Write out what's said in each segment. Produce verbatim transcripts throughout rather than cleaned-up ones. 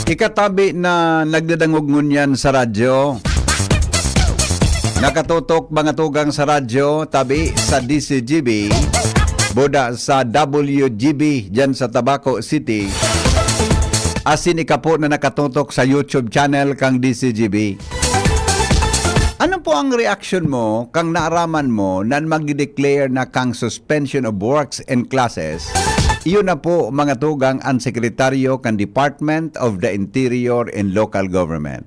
Ikatabi na nagdadangog ngunyan sa radyo. Nakatutok, mga tugang, sa radyo, tabi sa D C G B, buda sa W G B, dyan sa Tabaco City. Asin ika po na nakatutok sa YouTube channel kang D C G B. Ano po ang reaksyon mo kang naaraman mo na magde-declare na kang suspension of works and classes? Iyon na po, mga tugang, ang sekretaryo kan Department of the Interior and Local Government.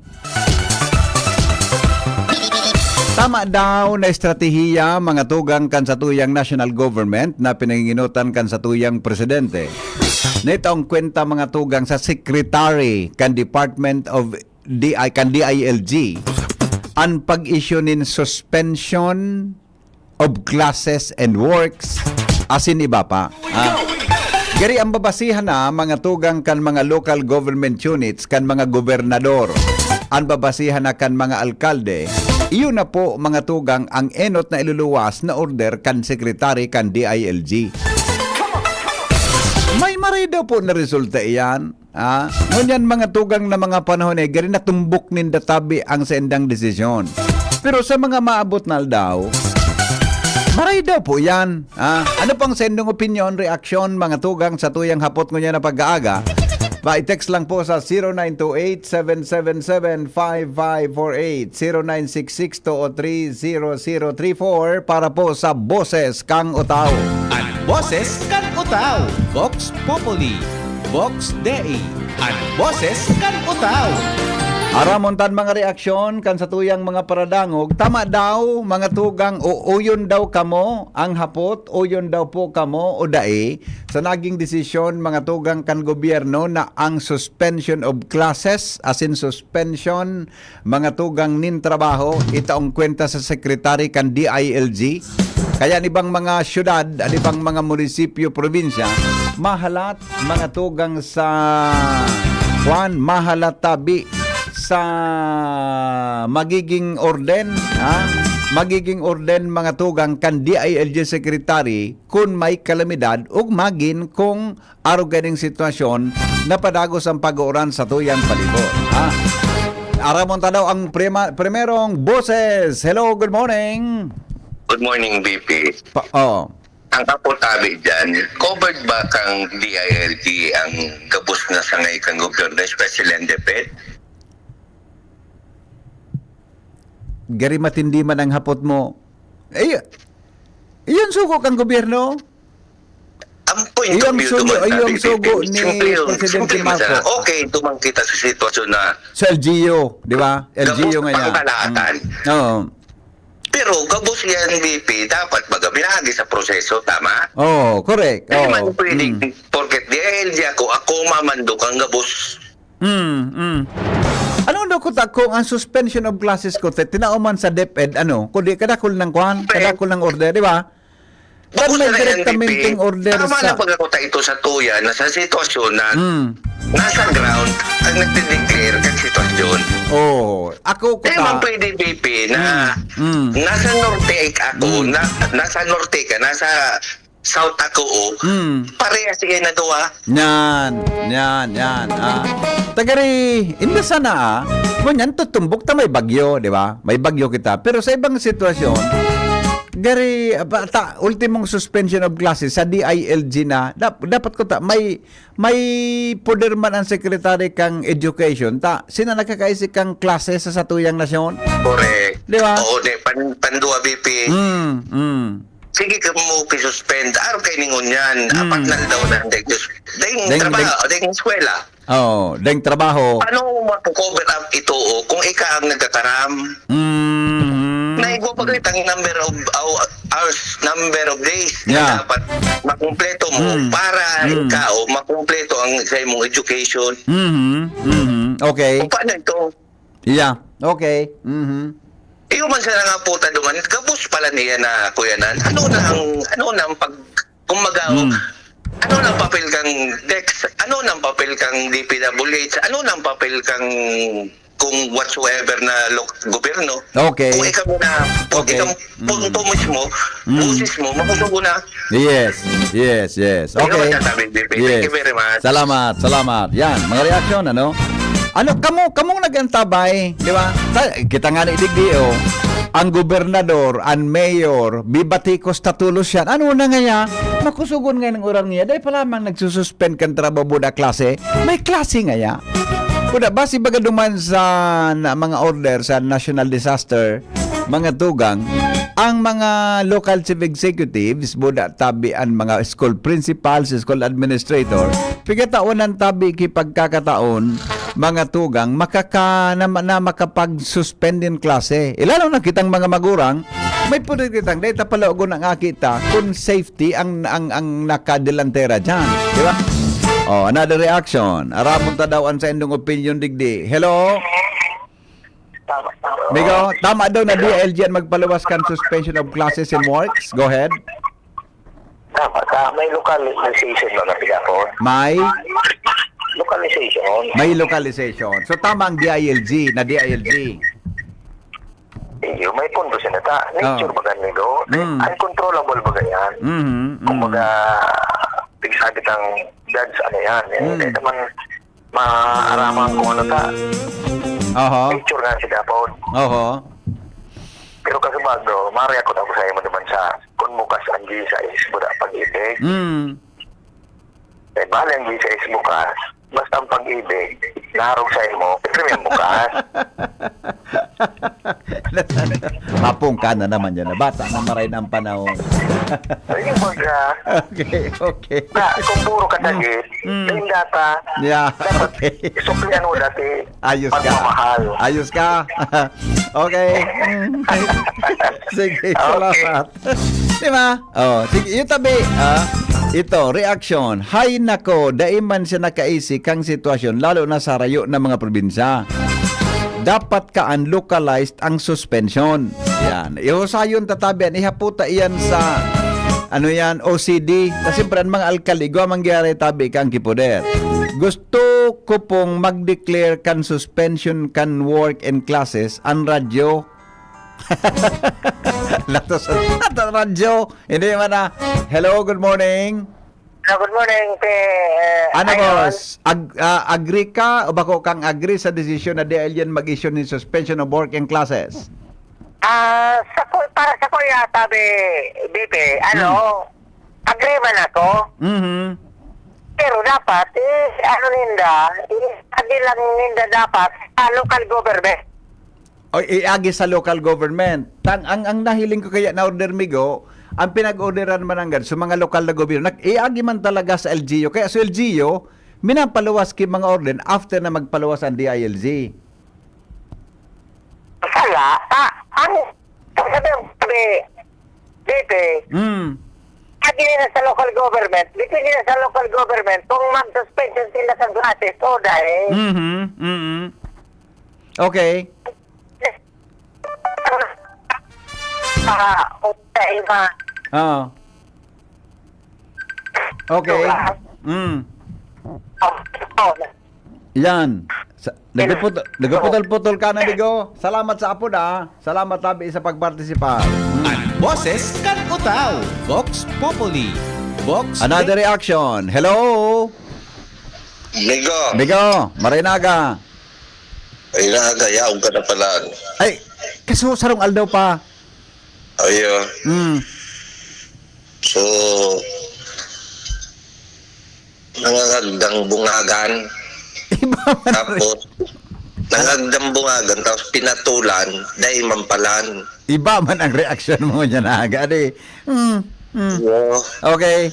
Tama daw na estratehiya, mga tugang, kan satuyang national government na pinanginginotan kan satuyang presidente. Nitong kwenta, mga tugang, sa secretary kan Department of D I, kan D I L G, an pag-issue nin suspension of classes and works, asin iba pa. Ah, gari ang babasihan na, mga tugang, kan mga local government units, kan mga gobernador, ang babasihan na kan mga alkalde, iyo na po, mga tugang, ang enot na iluluwas na order kan secretary kan D I L G. May maray daw po na resulta iyan. Ah, ngunyan, mga tugang, na mga panahon, eh, gari natumbok ninda tabi ang saindang desisyon. Pero sa mga maabot na aldaw, maray daw po yan. Ah, ano pang sendong opinyon, reaksyon, mga tugang, sa tuyang hapot ngunyan na pag-aaga? Pa-text lang po sa zero nine two eight, seven seven seven, five five four eight, zero nine six six two o three zero zero three four para po sa Boses kang Utaw. An Boses kan Utaw, Vox Populi, Vox Dei, an Boses kan Utaw. Aramon tan mga reaksyon kan satuyang mga paradangog. Tama daw, mga tugang, o uyon daw kamo ang hapot, uyon daw po kamo o dai sa naging desisyon, mga tugang, kan gobyerno na ang suspension of classes, asin suspension, mga tugang, nin trabaho, itaong kwenta sa secretary kan D I L G. Kaya an ibang mga syudad, an ibang mga munisipyo, probinsya, mahalat, mga tugang, sa, kwan, mahalat tabi sa magiging orden, ha? Magiging orden, mga tugang, kan D I L G secretary kun may kalamidad ug magin kung arog kaning sitwasyon na padagos ang pag-uuran sa tuyang palibot, ha? Aramon ta daw ang prima-, primerong boses. Hello, good morning. Good morning, V P. Pa-, oh. Ang kapo tabi dyan, covered ba kang D I L G ang gabos na sangay kang gobyerno, especially ang DepEd? Gari matindi man ang hapot mo. Ay, iyon sugo kang gobyerno? Ang point of Iyang view sugo, duman, iyang sabi, sugo ni simple yun. Presidente Simple yun, Marcos. Sir. Okay, duman kita sa sitwasyon na Sa L G U, di ba? L G U gabos nga niya. Pangkalahatan. Mm. Oo. Pero gabos yan, V P, dapat baga binahagi sa proseso, tama? Oo, correct. Hindi Oo. man pwedeng Mm. porket D I L G ako, ako mamando kang gabos. Mm, mm. Ano daw ko ta, kung ang suspension of classes ko, te, tinao man sa DepEd, ano, kundi kadakul ng kwan, Correct. kadakul ng order, di ba? Kan Bako may sa direktamenteng N D P, order tama sa na pag ako ta ito sa tuya na sa sitwasyon na Mm. nasa ground ang nagde-declare kan sitwasyon. Oh, ako ko Di man ta. pwede, V P, na Mm, mm. nasa norte ako, Mm. na, nasa norte ka, nasa south ako, oh. Mm. Parehas siya na to, ah. Yan, yan, yan, ah. Tagari, inda sana, ah. Ngunyan, tutumbok ta may bagyo, di ba? May bagyo kita. Pero sa ibang sitwasyon, gari, ah, pa-, ta, ultimong suspension of classes sa D I L G na, dap-, dapat ko ta, may, may poder man ang secretary kang education, ta, sina nakakaisi kang klase sa satuyang nasyon? Correct. Di ba? Oo, di, pan-, pandua, V P. Mm, mm. Sige ka mo ki-suspend. Araw kay ningon yan. Mm. Apat na daw na ang daig, daing Daing, trabaho, daing daing eskwela. Oo, daing trabaho. Paano mo mako-cover up ito, oh, kung ika ang nagkakaram? Mm. Naigwa pa gayud ang number of, oh, hours, number of days na Yeah. dapat makumpleto mo Mm. para Mm. ikaw makumpleto ang sa imong education. Mhm, mhm. Okay. O paano ito? Yeah. Okay. Mhm. Iyo man sana nga puta duman, gabos pala niya na kuyanan. Ano na ang, ano na ang pag, kumbaga, Mm. ano na ang papel kang Dex? Ano na ang papel kang D P W H? Ano na ang papel kang kung whatsoever na lo-, gobyerno? Okay. Kung ikaw na, kung Okay. ikaw punto Mm. mismo, Mm. boses mo, makusugo na. Yes, yes, yes. Yun ang Okay. masasabi, B P. Thank Yes. you very much. Salamat, salamat. Yan, mga reaksyon, ano? Ano, kamo, kamong nag-antabay, di ba? Ta-, kita nga ni digdi, oh. Ang gobernador, ang mayor, bibatikos ta tulos yan. Ano na nga ya? Makusugon nga ng oran niya. Dahil pa lamang nagsususpend kan trabaho buda klase. May klase nga ya. Buda, base baga duman sa na, mga order sa national disaster, mga tugang, ang mga local chief executives, buda tabi ang mga school principals, school administrator, pigataon ng tabi ki pagkakataon, mga tugang, makaka-, na, na makapag-suspend din klase. Ilalo na kitang mga magurang, may pwede kitang data palaogon ang akita kung safety ang, ang, ang nakadelantera dyan. Di ba? Oh, another reaction. Aramon ta daw ang sa indong opinion digdi. Hello? Tama, tama. Migo, tama daw na D I L G ang magpaluwas kan suspension of classes and works? Go ahead. Tama, ta-, may localization na pinapon. May? Localization. May localization. So, tama ang D I L G, na D I L G. Iyo, may punto siya na ta. Nature Oh. baga nido. Mm. Uncontrollable baga yan. Mhm, mm. Kumbaga, pigsabi kang judge, ano yan. Eh, Mm. Hindi naman maaraman kung ano ta. Oho. Nature nga siya dapat. Oho. Pero kasubag, no, mareact ko na ako sa imo naman sa kung bukas ang G S I S, wala pag-ibig. Mm. Eh, bali ang G S I S bukas, basta ang pag-ibig, narog sa imo, pero may bukas. Mapungka na naman yan. Bata na maray ng panahon. Ayun, baga. Okay, okay. Na, kung puro ka Mm. dagit, Mm. yung data, Yeah, dapat okay. isuklian mo dati Ayos ka. pagmamahal. Ayos ka. Okay. Mm. Sige, Okay. salamat. Di ba? Oh, sige, yung tabi, ah, ito, reaction. Hay nako, dai man siya nakaisi kang sitwasyon, lalo na sa rayo na mga probinsya. Dapat kaan localized ang suspension. Yan. Ihusayon tatabi yan. Ihaputa iyan sa, ano yan, O C D. Kasi siyempre, ang mga alkalde, igwa mangyari tabi kang kipoder. Gusto ko pong mag-declare kan suspension kan work and classes, ang radyo. Latos, latos radyo. Hindi man na. Hello, good morning. Hello, good morning, Pe, eh, Ano, Idol. boss? Ag-, ah, agree ka o bako kang agree sa desisyon na D I L G mag-issue nin suspension of work and classes? Ah, sa ku-, para sa kuya, sabi, B P, ano, Hmm. agree man ako. Mhm. Pero dapat, eh, ano ninda, eh, agi lang ninda dapat sa local government. O, iagi sa local government. Tang-, ang, ang nahiling ko kaya na order, Migo, ang pinag-orderan man nanggad sa mga lokal na gobyerno, nag-, iagi man talaga sa L G U. Kaya sa L G U, minapaluwas ki mga order after na magpaluwas ang D I L G. Sala, ah, ang sabi, sabi, dito, Mm. agi na sa local government, depende na sa local government kung mag-suspension sila sa classes o dahil. Mhm, mhm. Okay. Ah, o sa iba. Oo. Okay. Diba? Mm. Oh, oh. Yan. Sa, nagpuputol, nagpuputol-putol ka na, Migo. Salamat sa apod, ah. Salamat tabi sa pagpartisipar. Mm. Ang boses kan Utao. Vox Populi. Vox Another reaction. Hello? Migo. Migo, maray na aga. Ay, nagayaw ka na pala. Ay, kaso sarong aldaw pa. Ayo. Mm. So, nangangagdang bungagan. Iba man ang Tapos, nangagdang bungagan, tapos pinatulan, dai mampalan. Iba man ang reaksyon mo dyan, ha? Gadi. Mm, mm. Iyo. Okay.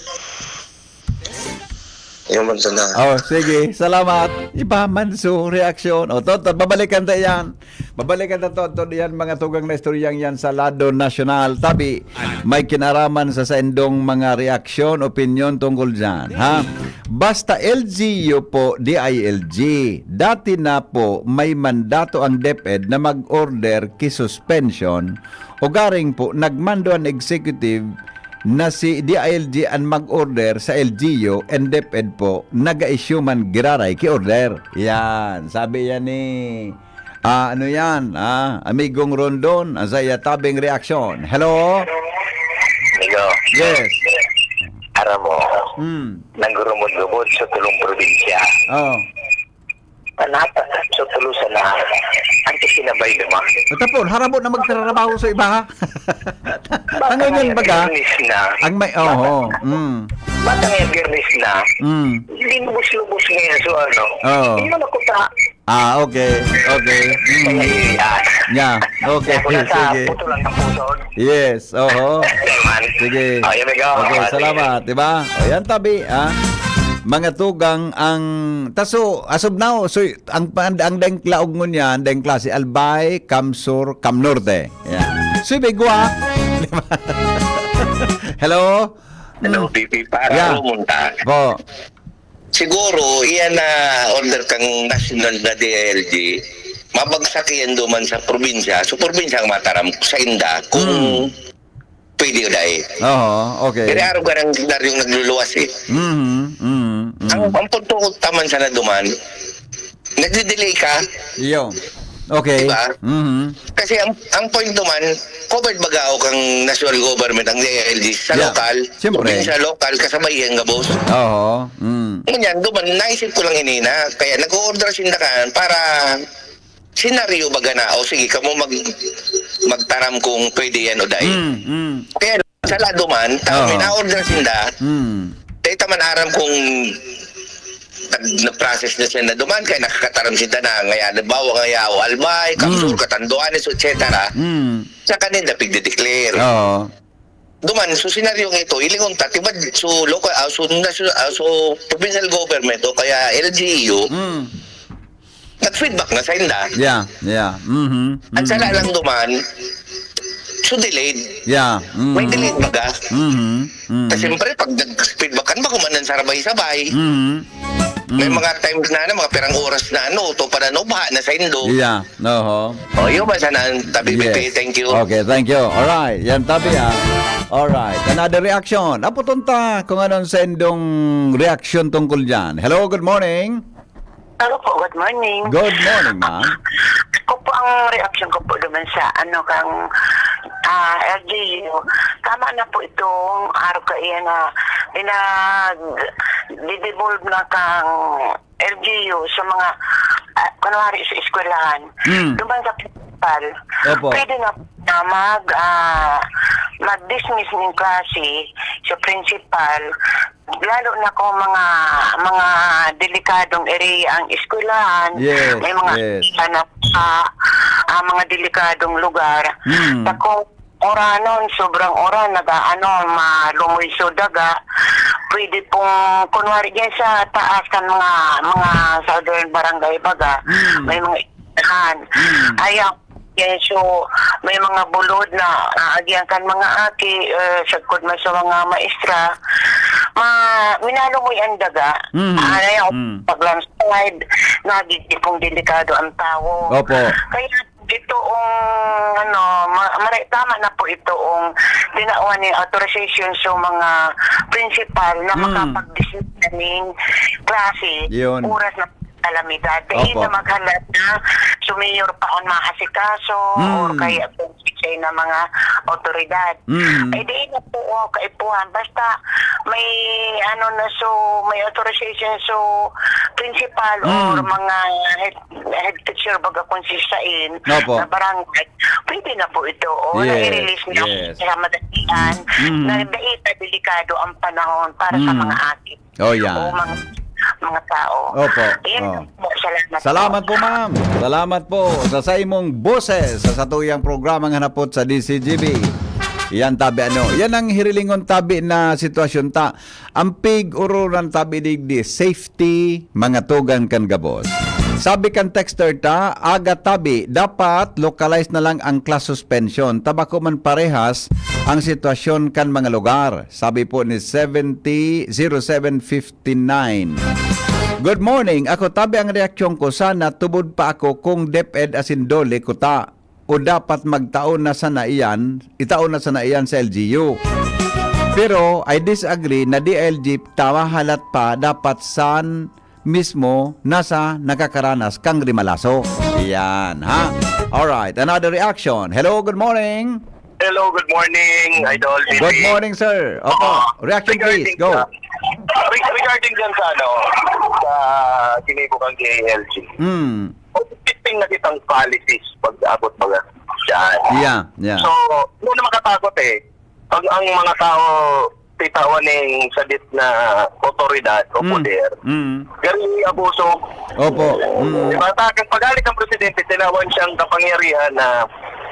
Yun man sana. Oh, sige. Salamat. Iba man so reaksyon. O, to, to, babalikan ta yan. Babalikan ta to, to yan, mga tugang na istoryang yan sa lado nasyonal. Tabi, may kinaraman sa saindong mga reaksyon, opinyon tungkol dyan, ha? Basta L G U po, D I L G. Dati na po, may mandato ang DepEd na mag-order ki suspension. Ugaring po, nagmando ang executive na si D I L G an mag-order sa L G U and DepEd po, nag-a-issue man giraray ki order. Yan, sabi yan ni, ah, ano yan, ah, Amigong Rondon, ang sa iya tabing reaksyon. Hello? Amigo, Yes. Aram mo, Hmm. nanggurumod-gumod sa tulong probinsya. Oh. Panata, sa tulusan na, ang isinabay naman. Tapon, harabo na magtrabaho sa iba, ha? Bata Ang ganyan nga, baga? Biyernes na. Ang may, oh, oh. Mm. Bata nga, Biyernes na. Mm. Linubos-lubos ngayon, so ano. Oo. Hindi mo nakuta. Ah, okay. Okay. Mm. Kaya yun, ah. Yeah. Okay. Kaya ko na sa Sige. puto lang ng puso. Yes. Oho. Kaya man. Sige. Oh, here we go. Okay, Oh, sige. Salamat, di ba? O yan, tabi, ha? Mga tugang ang taso, as of now, so, ang, ang, ang daing laog ngunyan, daing klase, Albay, Kamsur, Kamnorte. Yan. So, Bigwa. Di ba? Hello? Hello, Mm. P P, para Yeah. rumunta. Po. Siguro, iyan na order kang national na D I L G, mabagsak iyan duman sa probinsya. So, probinsya ang mataram sa inda kung Hmm. pwede o dai. Oho, okay. Pero araw ka ng senaryong nagluluwas eh. Mhm, mhm, mhm. Ang, ang punto ko taman sana duman, nagdi-delay ka. Iyo. Okay. Diba? Mhm. Kasi ang, ang point duman, covered baga o kang national government, ang D I L G, sa Yeah. lokal, Siyempre. Sa lokal, kasabay yan, gabos. Oho. Mm. Ngunyan, duman, naisip ko lang inina, kaya nag-order sinda kan para senaryo baga na, o sige, kamo mag, magtaram kung pwede yan o dai. Mm, mm. Kaya sa lado man, ta, Oo. may na-order sinda, Mm. dahil ta man aram kung nag, na-process na siya na duman, kaya nakakataram sinda na, ngaya, halimbawa, ngaya, o Albay, Kamsur, Mm. Catanduanes, et cetera. Mm. Sa kanila, pigde-declare. Oo. Duman, so senaryo nga ito, ilingon ta, tibad, so local, ah, so, national, ah, so provincial government o kaya L G U, Mm. nag-feedback na sa inda. Yeah, yeah. Mhm. Ang Mhm. sala lang duman, so delayed. Yeah. Mhm. May delayed baga. Mhm. Mhm. Kasi siyempre, pag nag-feedback ka, bako man ang sarabay-sabay. Mhm. May Mhm. mga times na, ano, mga pirang oras na, ano, to pa na, no, baha na sa indo. Yeah. Oho. O, yun ba sana ang tabi, Yes. P P? Thank you. Okay, thank you. Alright, yan tabi ha. Alright, another reaction. Aputon ta kung anong sendong reaksyon tungkol dyan. Hello, good morning. Hello po, good morning. Good morning, ma'am. Ako po, ang reaction ko po naman sa ano kang ah, L G U. Tama na po itong araw kaiyan na pinag-devolve na kang L G U sa mga, ah, kunwari sa eskwelahan. Mm. Duman sa principal, Opo. Pwede na, na mag, ah, mag-dismiss ng klase sa principal, lalo na kung mga mga delikadong area ang eskwelahan, Yes, may mga yes. ano, ah, ah, mga delikadong lugar. Hmm. Sa kung uranon, sobrang uran, nag-aano, malumoy so daga, pwede pong, kunwari dyan sa taas kan mga, mga southern barangay baga, Hmm. may mga eskwelahan. Hmm. Ayaw, yan, so, may mga bulod na aagihan kan mga aki, eh, sagkod man sa mga maestra, ma, minalumoy ang daga. Hmm. Ayaw, Hmm. pag-landslide, nagiging delikado ang tao. Opo. Kaya ito ang, ano, ma- mare-, tama na po ito ang tinawan ni authorization sa mga principal na Mm. makapag-dismiss na ning klase Yun. oras na kalamidad. Dahil Opo. na maghalat na sumayor pa ang maasikaso Mm. or kaya kung sisay na mga otoridad. Mm. Ay, di na po, oh, kaipuhan. Basta may, ano na, so, may authorization, so, principal or Mm. mga head, head teacher, baga kung sisain, Opo. na barangay, pwede na po ito. O, Yes, i-release na yes. sa madalian Mm. na dahil na delikado ang panahon para sa Mm. mga aki Oh, yan. o mga, mga tao. Opo. Ayan Oh. po. Salamat, Salamat po, ma'am. Salamat po sa saimong boses sa satuyang programang Hanapot sa D C G B. Yan tabi ano. Yan ang hirilingon tabi na sitwasyon ta. Ang pig-ururan tabi digdi, safety, mga tugang kan gabos. Sabi kan texter ta, aga tabi, dapat localized na lang ang class suspension. Tabako man parehas ang sitwasyon kan mga lugar. Sabi po ni seventy zero seven fifty-nine. Good morning. Ako tabi ang reaksyon ko, sana tubod pa ako kung DepEd asin DOLE kuta o dapat magtao na sana iyan, itao na sana iyan sa L G U. Pero I disagree na D I L G tama halat pa dapat san mismo nasa nakakaranas kang rimalaso. Yan, ha? Alright, another reaction. Hello, good morning. Hello, good morning, Idol. Good morning, sir. Opo, reaction please. Go. Regarding dyan sa ano, sa kinibo kang D I L G. Hmm. Existing na kitang policies pag-abot mga dyan. Yeah, yeah. So, hindi na makatakot eh. Pag ang mga tao titawan ning sadit na otoridad o Mm. poder, Mm. gari abuso. Opo. Mm. Di ba? Ta-, pag-alik ang presidente, tinawan siyang kapangyarihan na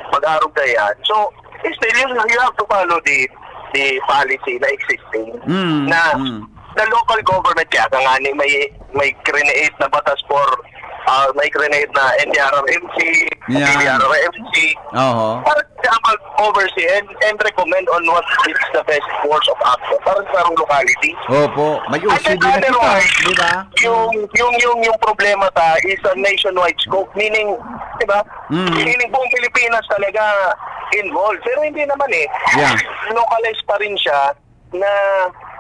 mag-arog kaya. So, still, you, you have to follow the the policy na existing Mm. na Mm. the local government kaya ka nga ni may may create na batas for uh, may create na N D R R M C, Yeah. D R R M C, Oho. para siya mag-oversee and, and recommend on what is the best course of action para sa sarong locality. Opo. May And then O C D na kita. otherwise, Di ba? yung, yung, yung, yung problema ta is a nationwide scope. Meaning, di ba? Mm. Meaning buong Pilipinas talaga involved. Pero hindi naman eh. Yeah. Localized pa rin siya na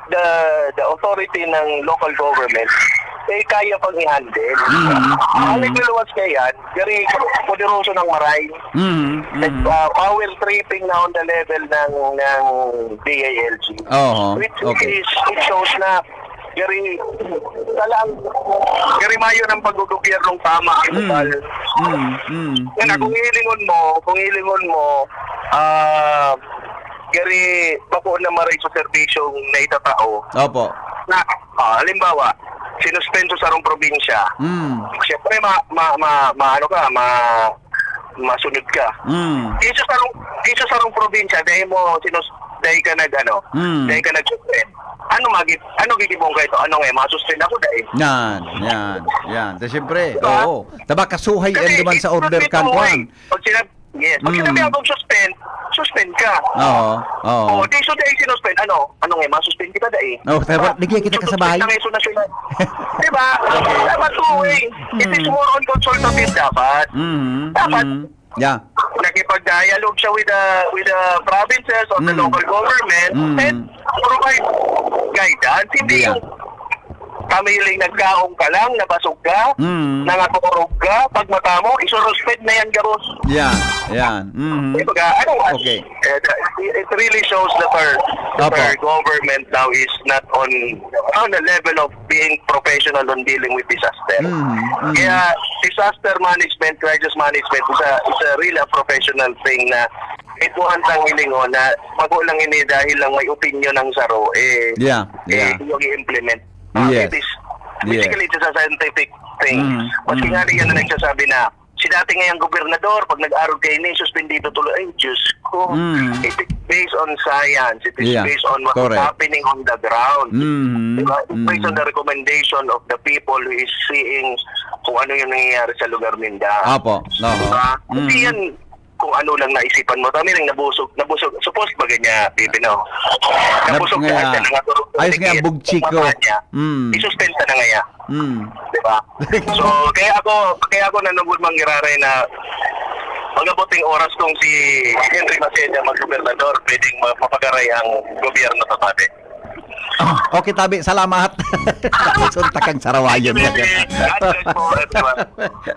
the the authority ng local government eh kaya pang i-handle. Mm, mm. Ang nagluwas kaya yan, very poderoso ng maray. Mm. Mm. Uh, power tripping na on the level ng ng D I L G. Oho. Which Okay. is, it shows na very talang very mayo ng paggogobyernong tama ang Mm. lokal. Mm. Mm. Yan, Mm. kung hilingon mo, kung hilingon mo, ah, gari bako na maray sa serbisyong naitatao. Opo. Na, ah, halimbawa, sinuspenso sa sarong probinsya. Mm. Siyempre, ma, ma, ma, ma, ano ka, ma, masunod ka. Mm. Iso sa rong, iso sa rong probinsya, dahil mo, sinus, dahil ka nag, ano, Mm. dahil ka nag-suspend. Ano magi, ano gigibong ka ito? Ano nga, masuspend ako dahil. Yan, yan, yan. So, siyempre, Diba? oo. Taba, kasuhay Kasi yan naman sa it's order not kan ito, kwan. eh. Pag sinabi, yes, pag Mm. sinabi ako suspend, suspend ka. Oo, oo. O, di so dahil sinuspend, ano? Ano nga, masuspend kita dahil. Oh, pero di kaya kita kasabay. Suspend ka ngayon sa nasyonal. Diba? Dapat two way. It is Mm. more on consultative dapat. Mm. Dapat. Mm. Yeah. Nakipag-dialogue siya with the with the provinces or the Mm. local government Mm. and provide guidance. Hindi Yeah. yung kamiling nagkaong ka lang, nabasog ka, Mm. nangaturog ka, pag mata mo, isuruspend na yan, gabos. Yeah. Yan. Mm. Kumbaga, ano, Okay. eh, it really shows that our, that Opo. our government now is not on on the level of being professional on dealing with disaster. Mm. Mm. Kaya disaster management, crisis management is a, is a really a professional thing na ito ang tanghilingon na pag lang ini dahil lang may opinion ng saro, eh, Yeah. eh, Yeah. yung i-implement. Ah, Yes. It is, Yes. basically, it's a scientific thing. Mm, Maski mm. nga rin yan na nagsasabi na, si dati ngayang gobernador, pag nag-arog kayo ni, suspendido tuloy. Ay, Diyos ko. Mm. It is based on science. It is Yeah, based on what is correct. happening on the ground. Mm, Diba? It's based mm. on the recommendation of the people who is seeing kung ano yung nangyayari sa lugar ninda. Apo. No. Diba? Hindi Mm. yan kung ano lang naisipan mo. Kami lang nabusog, nabusog. Suppose ba ganyan, Pipino? Nab-, Nabusog nga, ka, siya nangaturog. ayos nga, bugchiko. Mm. Isuspend ka na ngayon. Mm. Diba? So, kaya ako, kaya ako nanugod manggiraray na mag-abot yung oras kung si Henry Maceda mag-gobernador, pwedeng ma-, mapagaray ang gobyerno sa Tabi. Oh, okay, tabi. Salamat. Suntak ang sarawayon. God bless po, everyone.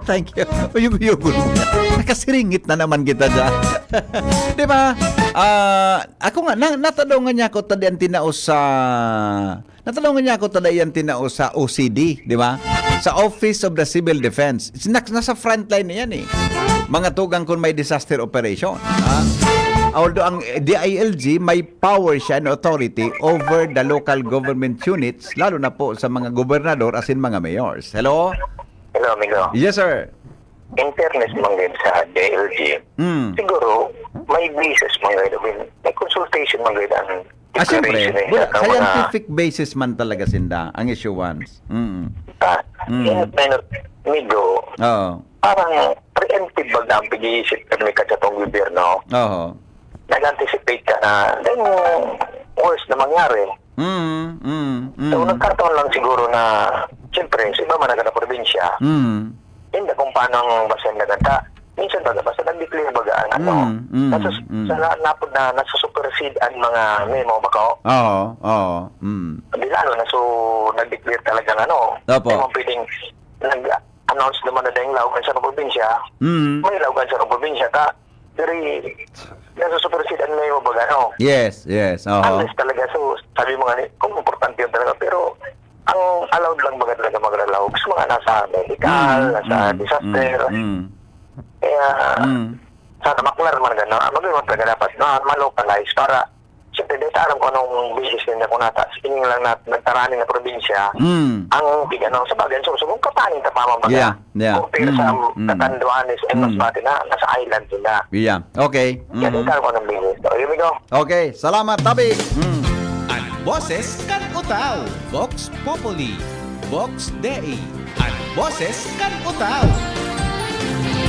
Thank you. Uyog-uyogon mo. Nakasiringit na naman kita dyan. Di ba? Ah, ako nga, na, natadongan niya ako tadi ang tinaos sa, natadongan niya ako tadi ang tinaos sa O C D, di ba? Sa Office of the Civil Defense. Sinak-, nasa frontline na yan eh. Mga tugang kung may disaster operation. Ha? Although ang D I L G may power siya and authority over the local government units, lalo na po sa mga gobernador as in mga mayors. Hello? Hello, amigo. Yes, sir. In fairness man din sa D I L G, Mm. siguro, may basis man gayud, I mean, may consultation man gayud ang Ah, siyempre. declaration na Wala, yan, ang mga scientific basis man talaga sinda ang issuance. Mm. Ah, Mm. inot na inot, medyo Oo. parang preemptive baga ang pag-iisip kan may katsatong gobyerno. Oo. Nag-anticipate ka na, then, worse na mangyari. Mm, mm, mm. So, nagkataon lang siguro na, siyempre, sa iba man na probinsya, Mm. hindi kung paano ang basehan na ganda. Minsan baga, basta nag-declare baga ang ano, Mm, mm, nasus- mm. sa na, napod na nasusuperseed ang mga memo, baka, oh, Oo, oo. Mm. di lalo na, so, nag-declare talagang ano, Opo. di mo pwedeng nag-announce naman na dahil laog ang sarong probinsya, Mm. may laog ang sarong probinsya, ta, pero nasusuperseed ang memo baga, no? Yes, yes. Oo. Unless talaga, so, sabi mo nga, ni, kung importante yun talaga, pero ang allowed lang baga talaga magralaog sa mga nasa medical, Mm, nasa mm, disaster. mm, mm. Kaya, Mm. sana maklar man gano'n. Ano ba talaga dapat na ma-localize para, siyempre, dahil aram ko anong basis nila kung nata, sining lang na nagtarani na probinsya, Mm. ang big ano, sa bagay, so, so, kung kapaning tapaman baga, Yeah, yeah. compare sa Mm, mm. Catanduanes and Mm. Masbate na nasa island sila. Yeah. Okay. Kaya Mhm. dahil aram ko anong basis. So, here we go. Okay. Salamat, Tabi. Mm. An boses kan Utao, Vox Populi, Vox Dei, an boses kan Utao.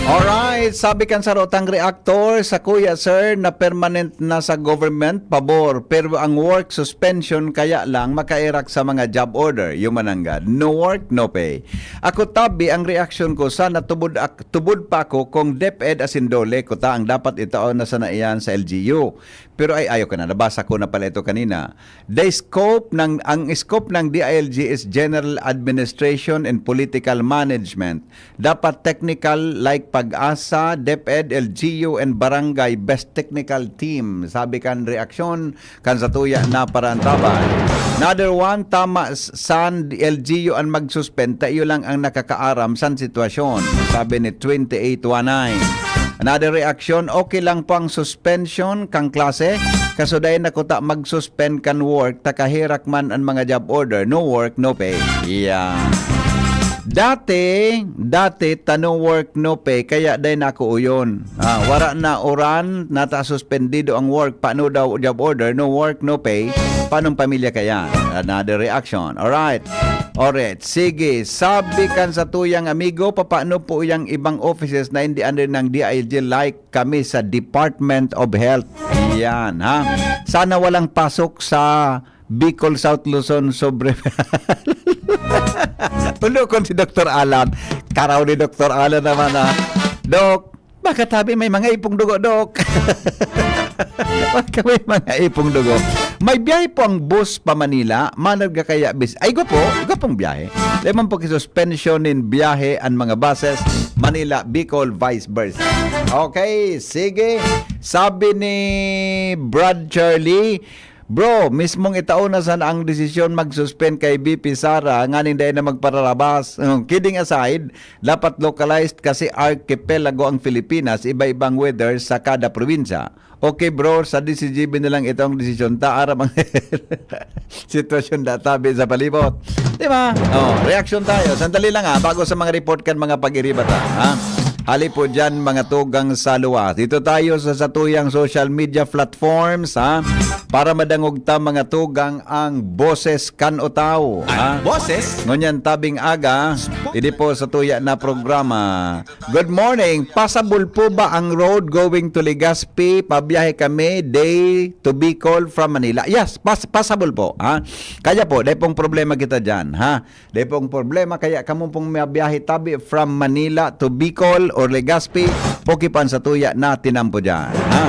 Alright, sabi kan sarotang reactor, sa kuya, sir, na permanent na sa government, pabor, pero ang work suspension kaya lang makairak sa mga job order, human nanggad. No work, no pay. Ako, Tabi, ang reaksyon ko, sana tubod, ak- tubod pa ako kung DepEd asin DOLE kuta ang dapat itao na sana iyan sa L G U. Pero ay, ayaw ka na, nabasa ko na pala ito kanina. The scope ng, ang scope ng D I L G is general administration and political management. Dapat technical like PAGASA, DepEd, L G U, and barangay best technical team. Sabi kan reaksyon, kan satuya na parantaban. Another one, tama s- san L G U an mag-suspend, ta iyo lang ang nakakaaram san sitwasyon. Sabi ni twenty-eight one nine. Another reaction, okay lang po ang suspension kan klase, kaso dai na kuta mag-suspend kan work, ta kaherak man an mga job order, no work, no pay. Yeah. Dati, dati ta no work, no pay, kaya dai na ako uyon. Ah, wara na uran, nata suspendido ang work, paano daw job order, no work, no pay, paanong pamilya kaya? Another reaction. Alright. Alright. Sige, sabi kan satuyang amigo, papaano po yang ibang offices na hindi under ng D I L G like kami sa Department of Health? Yan, ha? Sana walang pasok sa Bicol, South Luzon, Sobre. Ulokon si Doktor Alan. Karaw ni Doktor Alan naman, ha? Dok, baka tabi may mga ipong dugo, Dok. Baka may mga ipong dugo. May biyahe po ang bus pa Manila. Manarga kaya bis... Ay, gwapo. Gwapong biyahe. Lemon po suspension in biyahe ang mga buses Manila, Bicol, vice versa. Okay, sige. Sabi ni Brad Charlie, Bro, mismong itao na sana ang desisyon mag-suspend kay V P Sara nganing dai na magpararabas. Oh, kidding aside, dapat localized kasi archipelago ang Pilipinas, iba-ibang weather sa kada probinsya. Okay bro, sa D C G B na lang itong desisyon ta, aram ang sitwasyon da tabi sa palibot. Di ba? Oh, reaksyon tayo. Sandali lang ha, bago sa mga report kan mga pag-iriba ta, ha? Hali po dyan, mga tugang sa luwas. Dito tayo sa satuyang social media platforms, ha? Para madangog ta, mga tugang, ang boses kan Utao, ha? An boses Ngunyan tabing aga, idi po sa tuya na programa. Good morning. Pasabol po ba ang road going to Legazpi? Pabiyahe kami day to Bicol from Manila. Yes, pas pasabol po, ha? Kaya po, dai pong problema kita dyan, ha? Dai pong problema, kaya kamo pong mabiyahe tabi from Manila to Bicol or Legazpi, poki pan sa tuya na tinampo dyan, ha?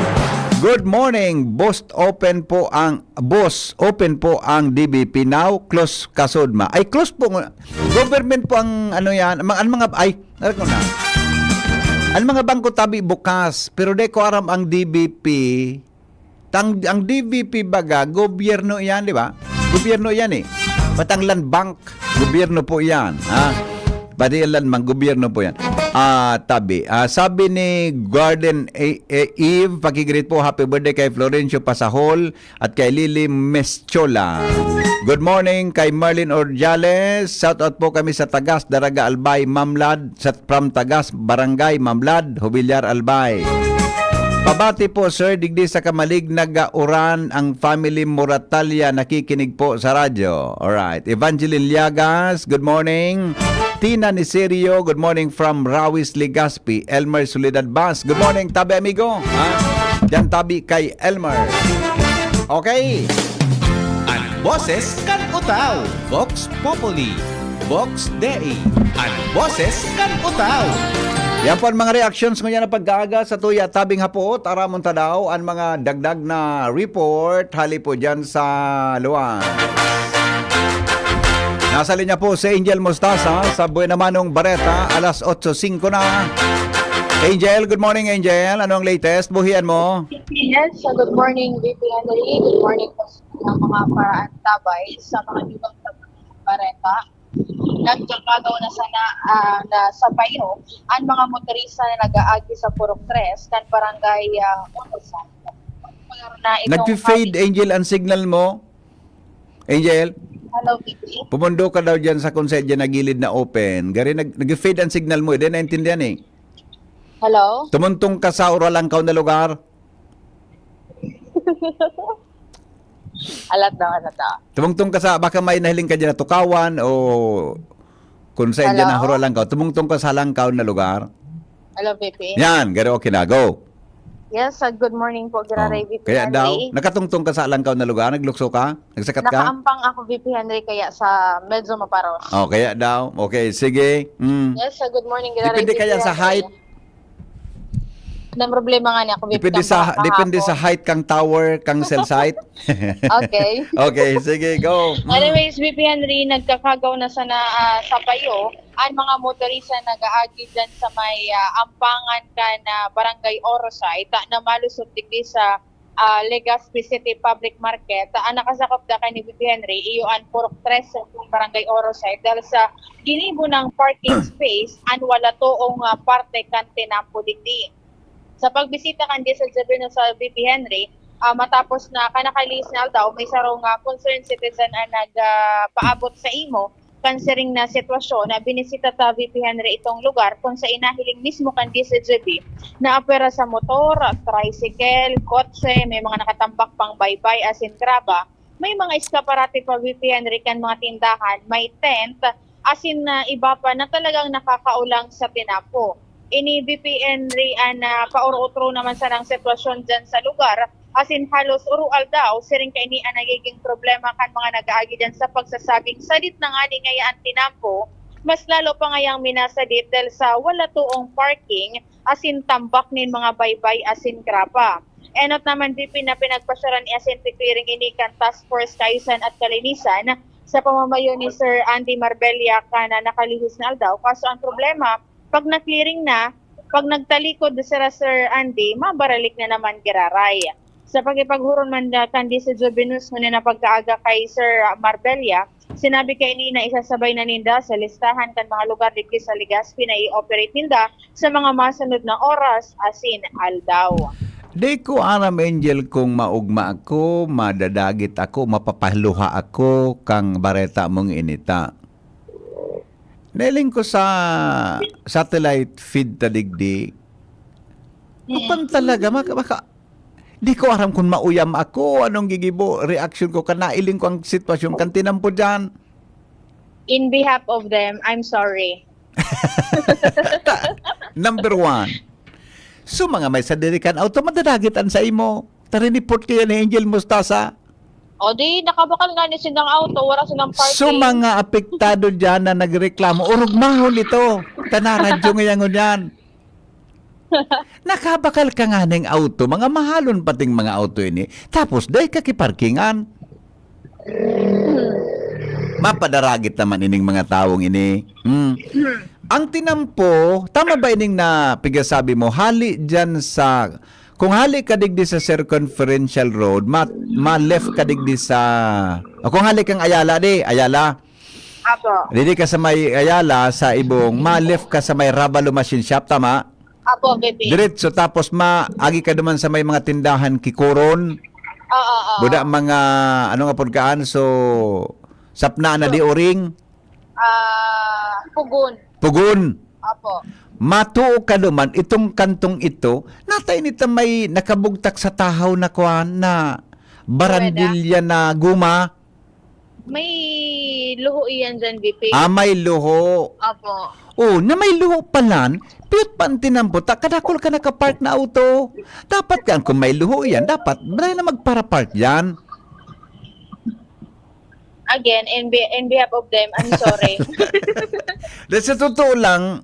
Good morning, boss. Open po ang, boss, open po ang D B P now, close kasod ma. Ay, close po. Government po ang ano yan, ang mga, ang mga, ay, alam ko na. Ang mga bangko tabi bukas, pero di ko aram ang D B P. Tang, ang D B P baga, gobyerno yan, di ba? Gobyerno yan eh. Pati ang Land Bank, gobyerno po yan, ha? Pati ang Land Bank, gobyerno po yan. Ah, tabi. Ah, sabi ni Garden E- E- Eve, pakigreet po, happy birthday kay Florencio Pasahol at kay Lily Meschola. Good morning kay Marlene Ordiales. Shout out po kami sa Tagas, Daraga, Albay, Mamlad, sa from Tagas, Barangay Mamlad, Jubilar, Albay. Pabati po, sir, digdi sa Camalig, nag-auran ang family Moratalia, nakikinig po sa radyo. Alright. Evangeline Liagas, good morning. Tina Niserio, good morning from Rawis, Legazpi. Elmer Soledad Bas, good morning, tabi amigo. Ha? Diyan tabi kay Elmer. Okay. An boses kan Utao, Vox Populi, Vox Dei, an boses kan Utao. Yan po ang mga reactions ngunyan na pag-aaga sa tuya tabing hapot. Aramon ta daw an mga dagdag na report hali po dyan sa luwas. Nasa linya po si Angel Mostaza sa Buena Manong Bareta, alas otso singko na. Angel, good morning, Angel. Ano ang latest? Buhian mo? Yes, so good morning, V P Henry. Good morning po sa mga paraantabay sa mga iba sa Bareta. Nagkakagaw na sana ah, na sa payo ang mga motorista na nag-aagi sa Purok Tres kan barangay uh, Unosan. Na itong Nagpi-fade, Angel, ang signal mo? Angel, Hello, V P. pumundo ka daw dyan sa kung saan dyan na gilid na open. Gari, nag, nag-fade ang signal mo. Hindi naintindihan eh. Hello? Tumuntong ka sa uralangkaw na lugar. Alat daw, alat daw. Tumungtong ka sa, baka may nahiling ka dyan na tukawan o kung saan dyan Hello? na uralangkaw. Tumungtong ka sa halangkaw na lugar. Hello, V P. Yan, garo, okay na. Go. Yes, uh, good morning po, Giraray Oh, V P kaya Henry. daw, nakatungtong ka sa halangkaw na lugar, naglukso ka, nagsakit ka? Nakaampang ako, V P Henry, kaya sa medyo maparos. Oh, kaya daw. Okay, sige. Mm. Yes, uh, good morning, Giraray Depende V P kaya sa Henry. Height. Ang problema nga niya, ako, V P, Depende sa kahapon. Depende sa height kang tower, kang cell site. Okay. Okay, sige, go. Mm. Anyways, V P Henry, nagkakagaw na sana ah, sa payo ang mga motorista na nag-aagi dyan sa may ah, ampangan kan ah, Barangay Orosay, ta na malusot digdi sa ah, Legazpi City Public Market. Ang nakasakop da kay ni V P Henry, iyo ang Purok Tres sa Barangay Orosay dahil sa ginibo ng parking space ang wala toong ah, parte kan tinampo digdi. Sa pagbisita kan Diesel Sabino sa V P Henry, ah, matapos na kanakalihis na aldaw, may sarong ah, concerned citizen ang nagpaabot sa imo kan siring na sitwasyon na binisita ta V P Henry itong lugar kung sa inahiling mismo kan D C G B na apera sa motor, tricycle, kotse, may mga nakatambak pang baybay asin graba, may mga eskaparate pa V P Henry kan mga tindahan, may tent, asin na iba pa na talagang nakakaulang sa tinampo. Ini V P Henry an ah, pauro-utro naman sanang sitwasyon dyan sa lugar, asin halos uro-aldaw siring kaini an nagiging problema kan mga nag-aagi dyan sa pagsasabing sadit na ngani ngaya an tinampo, mas lalo pa ngayang minasadit dahil sa wala toong parking asin tambak nin mga baybay asin graba. Enot naman V P na pinagpasyaran ni Asin Pipiring ini kan Task Force Kaayusan at Kalinisan sa pamamayo ni Sir Andy Marbella kan nakalihis na aldaw, kaso ang problema, pag na-clearing na, pag nagtalikod sira Sir Andy, mabaralik na naman giraray. Sa pakipaghuron man da kan D C Jovinus ngunyan na pagkaaga kay Sir Marbella, sinabi kaini na isasabay na ninda sa listahan kan mga lugar digdi sa Legazpi na i-operate ninda sa mga masunod na oras asin aldaw. Di ko aram, Angel, kung maugma ako, madadagit ako, mapapaluha ako kang bareta mong inita. Nailing ko sa satellite feed ta digdi. Apan talaga, maka, maka, di ko aram kung mauyam ako, anong gigibo, reaction ko, kan nailing ko ang sitwasyon, kan tinampo dyan. In behalf of them, I'm sorry. Ta- number one. So, mga may sadiri kan auto, madadagitan sa imo. Tarinipot kayo ni Angel Mustasa. O di, nakabakal nga ni silang auto, wala silang parking. So, mga apektado dyan na nagreklamo, orugmahon ito. Tanaradyo ngayon yan. Nakabakal ka nga ning auto, mga mahalon pating mga auto ini. Tapos, dahil kakiparkingan. Mapadaragit naman ining mga tawong ini. Hmm. Ang tinampo, tama ba ining na pigasabi mo, hali dyan sa, kung hali ka digdi sa Circumferential Road, ma, ma-left ka digdi sa, o kung hali kang Ayala, di, Ayala. Apo. Didi ka sa may Ayala, sa Ibong, ma-left ka sa may Ravalo Machine Shop, tama? Apo, V P. Diretso, tapos ma, agi ka duman sa may mga tindahan, Kikuron, Oo, oo. Buda mga, ano nga pagkaan, so, sapna na di oring, Ah, Pugon. Pugon. Apo. Matuo ka duman, itong kantong ito, nata ini ta may nakabugtak sa tahaw na kuwan, na barandilya na guma? May luho iyan dyan, V P. Ah, may luho. Opo. Oh, na may luho palan, piyot pa ang tinampo ta, kadakul ka nakapark na auto. Dapat kan, kung may luho iyan, dapat dai na magparapark diyan. Again, in be-, in behalf of them, I'm sorry. Dahil sa totoo lang,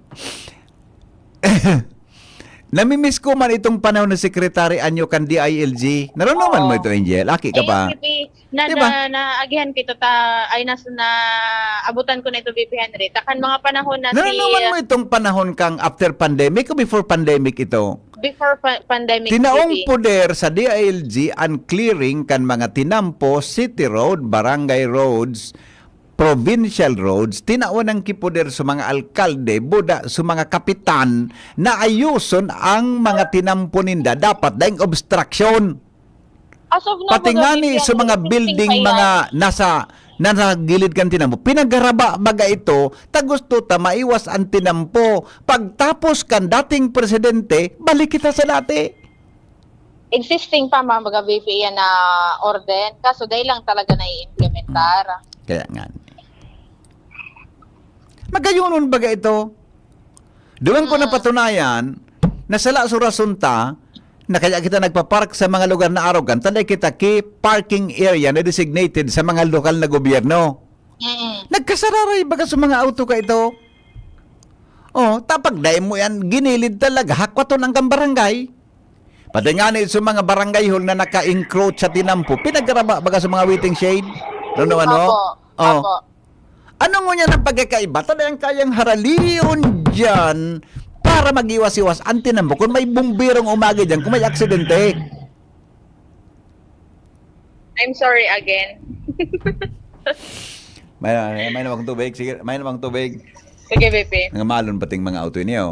namimiss ko man itong panahon ni Secretary Anyo kan D I L G. Nararamdaman mo Oo. ito, Angel? Aki ka Ayun, pa. V P, na, Di ba? na, naagihan kita ta-, ay, nas-, naabutan ko na ito, V P Henry. Takan mga panahon na si Nararamdaman mo itong panahon kang after pandemic o before pandemic ito? Before pa-, pandemic, Tinaong V P. poder sa D I L G ang clearing kan mga tinampo, city road, barangay roads, provincial roads, tinawan ang kipoder sa mga alkalde, buda sa mga kapitan na ayuson ang mga tinampo ninda. Dapat daing obstruction. As of now, Pati mga nga ni V P, sa mga ang existing building, pa mga yan. nasa, nasa gilid kan tinampo, pinagaraba baga ito, ta gusto ta maiwas ang tinampo. Pagtapos kan dating presidente, balik kita sa dati. Existing pa, mga V P, yan na orden. Kaso, dahil lang talaga nai-implementar. Kaya nga. Magayonon baga ito. Duman ko Mm. napatunayan na sala sa rason ta, na kaya kita nagpa-park sa mga lugar na arogan, ta dai kita ki parking area na designated sa mga lokal na gobyerno. Mm. Nagkasararay baga sa mga auto ka ito. Oh, tapag dai mo yan, ginilid talaga, hakwaton ang kang barangay. Pati nga ni sa mga barangay hall na naka-encroach sa tinampo, pinagaraba baga sa mga waiting shed? Ano, ano? Opo. Oh. Opo. Ano ngunyan ang pagkakaiba? Talagang kayang haralion dyan para mag-iwas-iwas ang tinampo kung may bumbirong umagi dyan, kung may aksidente. I'm sorry again. May, may, may namang tubig. Sige, may namang tubig. Sige, V P. Nangamalon pating mga auto niyo.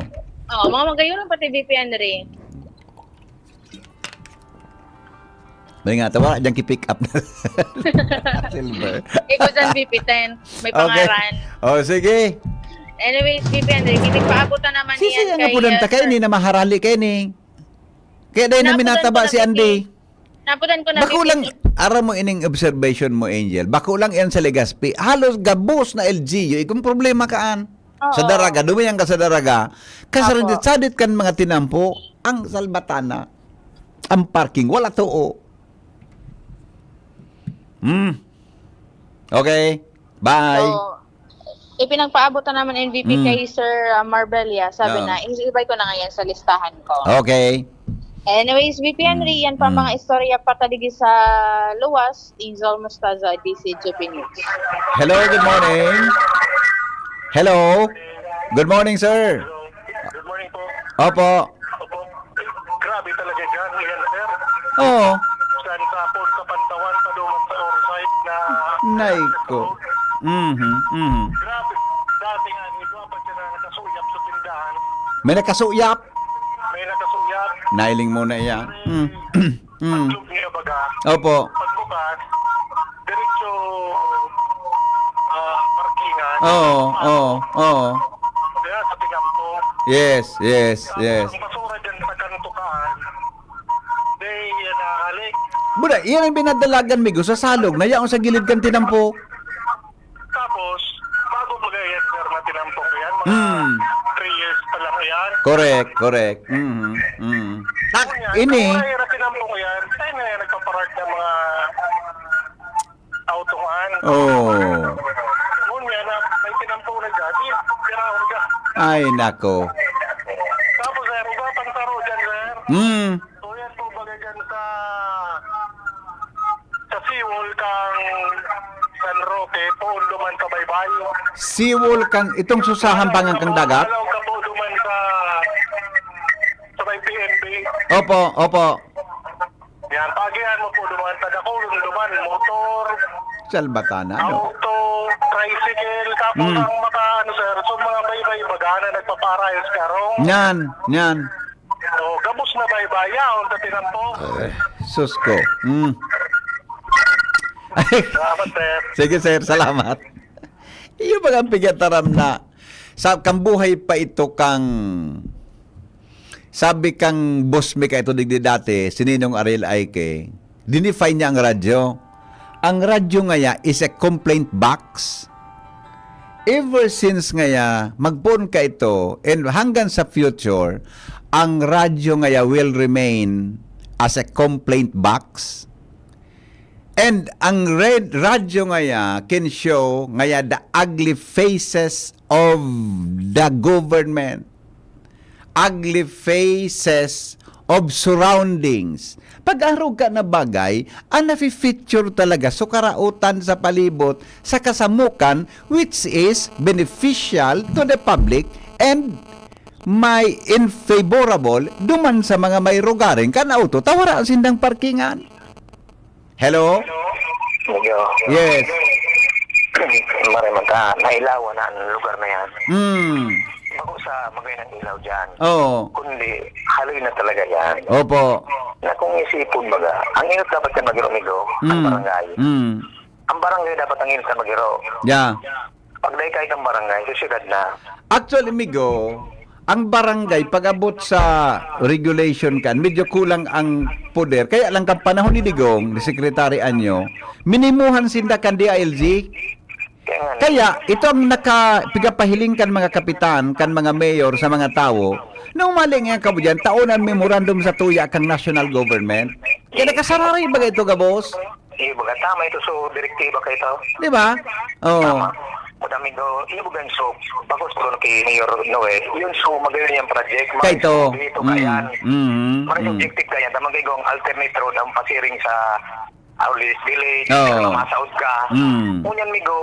Oo, mga magayon pati V P Henry. May nga, tawa, dyan ki-pick up na. Silver. Ikaw dyan, V P ten. May Okay. pangaran. Oh, sige. Anyways, V P Henry, kinigpaabot na naman Sisi, yan ang kay, apunan uh, ta kayo sir. ni, na maharali kayo ni. Kaya dahil na Napunan minataba ko na, si V P. Andy. Napunan ko na, Bako V P. lang, aram mo ining observation mo, Angel. Bako lang yan sa Legazpi. Halos gabos na L G U. Ikong problema kaan. Oo. Sa Daraga, dumayan ka sa Daraga. Apo. Kasadit-sadit kan mga tinampo, ang salbatana, ang parking, wala too. Hmm. Okay. Bye. So, ipinagpaabot na naman N V P Mm. kay Sir, ah, Marbella. Sabi Oo. na, isibay ko na ngayon sa listahan ko. Okay. Anyways, V P Henry, Mm. yan pa ang Mm. mga istorya pataligid sa luwas. Angel Mostaza, D C G P News. Hello, good morning. Hello. Good morning, sir. Good morning po. Opo. Opo. Grabe talaga dyan, yan, sir. Oo. Saan sa Pon, sa Pantawan, paduman sa Orsay na Nay ko. Mhm, mhm. Grabe. Dati nga, may gwapo siya na nakasuyap sa tindahan. May nakasuyap? May nakasuyap. Nailing mo na iyan. Mm. Mm. Pag-club niya, baga. Opo. Pagbukas, diretso, ah, parkingan. Oo, oo, oo. Kaya sa tinampo. Yes, yes, Tapos yes. ang basura dyan sa kantukaan, di yan nahalik. Buda, iyan ang binadalagan, migo, sa salog, na yaon sa gilid kan tinampo. Tapos, bago mga yan, sir, na tinampo ko yan, mga Mm. three years pa lang yan. Correct, correct. Mhm, mhm. Tak, Ngunyan, ini. ang mga era tinampo ko yan, tayo na yan nagpapark ng mga auto nga, ano. Oh. Ngunyan na may tinampo na dyan, di, tira ako dyan. Ay, nako. Tapos, sir, iba pang taro dyan, sir. Mm. So, yan po, baga dyan sa, sa seawall kang San Roque, poon duman sa baybay. Seawall kang, itong susahan bangan kang dagat? Alaw ka po duman sa, sa may P N B. Opo, opo. Yan, pagihan mo po duman, taga-Colon duman, motor, Salbatana, ano? auto, tricycle, tapos Mm. ang maka, ano, sir, so mga baybay, baga na nagpaparayos karong. Yan, yan. So, gabos na baybay, yaon sa tinampo. Ay, sus ko. Mm. Salamat, sir. Sige, sir. Salamat. Iyo ba ang pigataram na Sa, kan buhay pa ito kang, sabi kang boss mi kaito digdi dati, si Ninong Ariel Aike, dinefine niya ang radyo. Ang radyo ngaya is a complaint box. Ever since ngaya, magpoon kaito, and hanggang sa future, ang radyo ngaya will remain as a complaint box. And ang red radyo ngaya can show ngaya the ugly faces of the government, ugly faces of surroundings. Pag-arog ka na bagay, ang nafe-feature talaga so karautan sa palibot, sa kasamukan, which is beneficial to the public and may unfavorable duman sa mga may rogaring kan auto, ta wara sindang parkingan. Hello? Medyo, Yes. Maray man ta, nailawan na ang lugar na yan. Mm. Bako sa magay ng ilaw dyan. Oo. Kundi, haloy na talaga yan. Opo. Na kung isipon baga, ang inot dapat yan magiro, amigo, ang Mm. barangay. Mm. Ang barangay dapat ang inot na magiro. Yeah. Pag dahil kahit ang barangay, sa syudad na. Actually, amigo, ang barangay, pag-abot sa regulation kan, medyo kulang ang poder. Kaya lang kan panahon ni Digong, ni Secretary Anyo, minimuhan sinda kan D I L G. Kaya nga, Kaya, ito ang naka, pigapahiling kan mga kapitan, kan mga mayor sa mga tawo, na umali nga kamo dyan, taon ang memorandum sa tuya kang national government. Kaya nakasarari ba ito, gabos? Iyo baga, tama ito. So, direktiba kayo ito. Di ba? Oo. Tama. Madami daw, iyo baga yung so, bakos ko doon kay Mayor Noel, yun so, magayon yung project, mga Kaya ito. so, dito, kaya. Mm. Mga objective kaya, tamang kayo ang alternate road ang pasiring sa Arlis Village, Oo. sa mga Saud ka. Mm. Ngunyan, migo,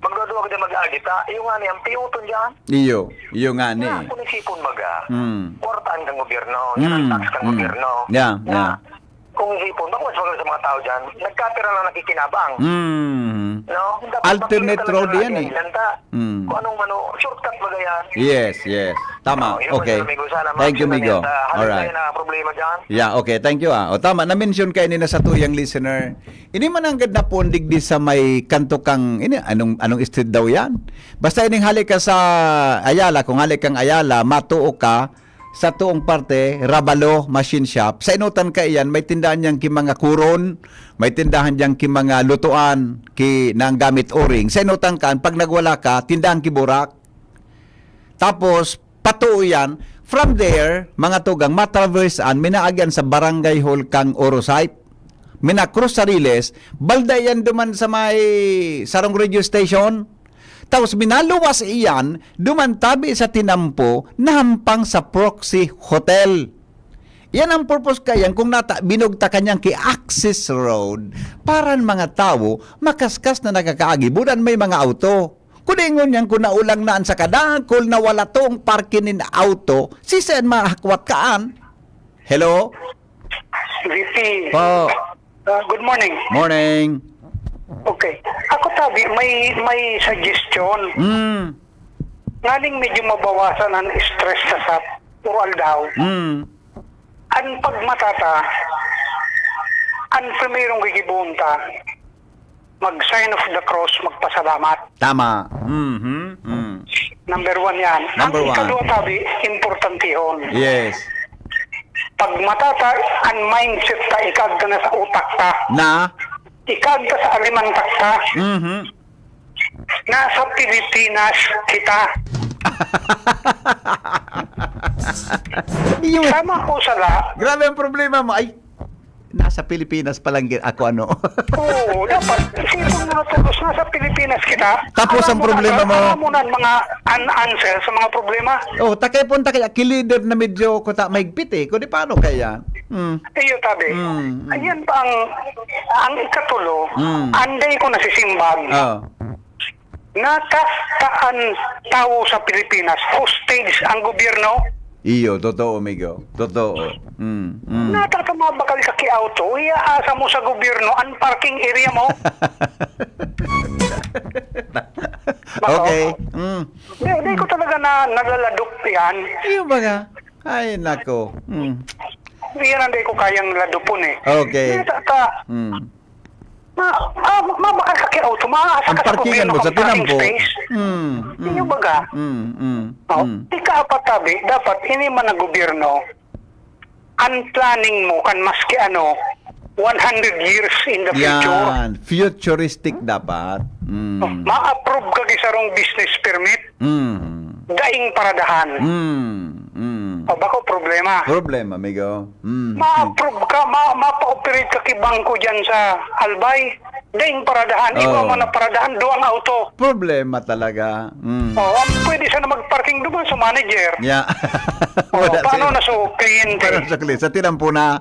magduduwag na mag-agita, yung nga niyang piuton dyan. Iyo. Iyo nga ni. Kaya kung isipon baga, Mm. kwartaan kang gobyerno, Mm. yan ang tax kang Mm. gobyerno. Yeah, Na, yeah. Kung isipon, bako mas maganda sa mga tao dyan, nagkapira lang nakikinabang. Mm. No? Dapat Alternate makikita road talaga yan natin eh. Lanta. Mm. Kung anong mano, shortcut baga yan. Yes, yes. Tama. Oh, yun Okay. lang, amigo. Sana Thank you, maayos amigo. na yan. Sa halip Alright. kayo na problema dyan. Yeah, okay. Thank you, ah. O, tama. Na-mention kayo ni na sa tuyang listener. Ini man ang ganda po digdi sa may kanto kang, ini, anong, anong street daw yan? Basta ining hali ka sa Ayala, kung hali kang Ayala, matuo ka, sa tuong parte, Rabalo Machine Shop. Sa inutan ka iyan, may tindahan niyang ki mga kuron, may tindahan niyang ki mga lutuan, ki nang gamit uring. Sa inutan ka, pag nagwala ka, tindahan ki burak. Tapos, patuo yan. From there, mga tugang, matraverse an, minaagyan sa barangay hall kang Orosite. Minakros sa Riles, balda yan duman sa may sarong radio station. Tapos minaluwas iyan, duman tabi sa tinampo, nahampang sa Proxy Hotel. Yan ang purpose kayan kung nata binugta kanyang ki access road para ang mga tawo makaskas na nakakaagi budan may mga auto. Kung ingon yan kung naulang naan sa kadakol na wala tong parking nin auto, sisayan mahakwat kaan? Hello? V P. Po. Uh, good morning. Morning. Okay. Ako tabi, may may suggestion. Mm. Nganing medyo mabawasan ang stress sa sa puro aldaw. Mm. Ang pagmatata, ang primerong gigibuon ta, mag sign of the cross, magpasalamat. Tama. Mhm. Mm. Number one yan. Number Ang one. Ikadua tabi, importantihon. Yes. Pag matata, ang mindset ta, ikagta na sa utak ta. Na? Ikagta sa alimantak ta. Mhm. Nasa Pilipinas kita. Yun. Tama ko sala. Grabe ang problema mo. Ay, nasa Pilipinas pa lang gin- ako ano. Oo, dapat. Isipon mo na tapos nasa Pilipinas kita. Tapos ang Alam mo na, problema mo. Alam mo na ang mga an- answer sa mga problema. Oh, takay punta kaya ki leader na medyo kuta mahigpit eh. Kundi paano kaya? Mm. Iyo, tabi. Mm, mm. Ayan pa ang, ang ikatulo, Mm. anday ko nasisimbag. Oh. Natataan tawo sa Pilipinas, hostage ang gobyerno. Iyo, totoo, amigo. Totoo. Mm, mm. Natata mga bakal ka ki-auto, iaasa mo sa gobyerno ang parking area mo. Okay. Mm. Di, di ko talaga na nalaladok yan. Iyo baga. Ay, nako. Mm. Yan ang di ko kayang ladupon eh. Okay. Di, ta, ta, Mm. Ah, ah, ma-, ma-, makakaki-auto, maasa Ang ka sa parkingan gobyerno mo sa kang parking tinampo. space. Mm, mm, Inyo baga? mm, mm, Oh, mm. Ikaapat, tabi, dapat ini man ang gobyerno, ang planning mo kan maski ano, one hundred years in the future. Yan, futuristic dapat. Mm. Oh, ma-approve ka ki sarong business permit, Mm. daing paradahan. Mm, mm. O, bako problema. Problema, amigo. Mm, mm. Ma-approve ka, ma-, mapa-operate ka ki bangko dyan sa Albay. Daing paradahan. Iba Oh. man na paradahan, duwang auto. Problema talaga. Mm. Oh, ang pwede sana mag-parking duman sa manager. Yeah. Oh, Wala paano sa'yo. na sa kliyente? Paano sa kliyente? Sa tinampo na.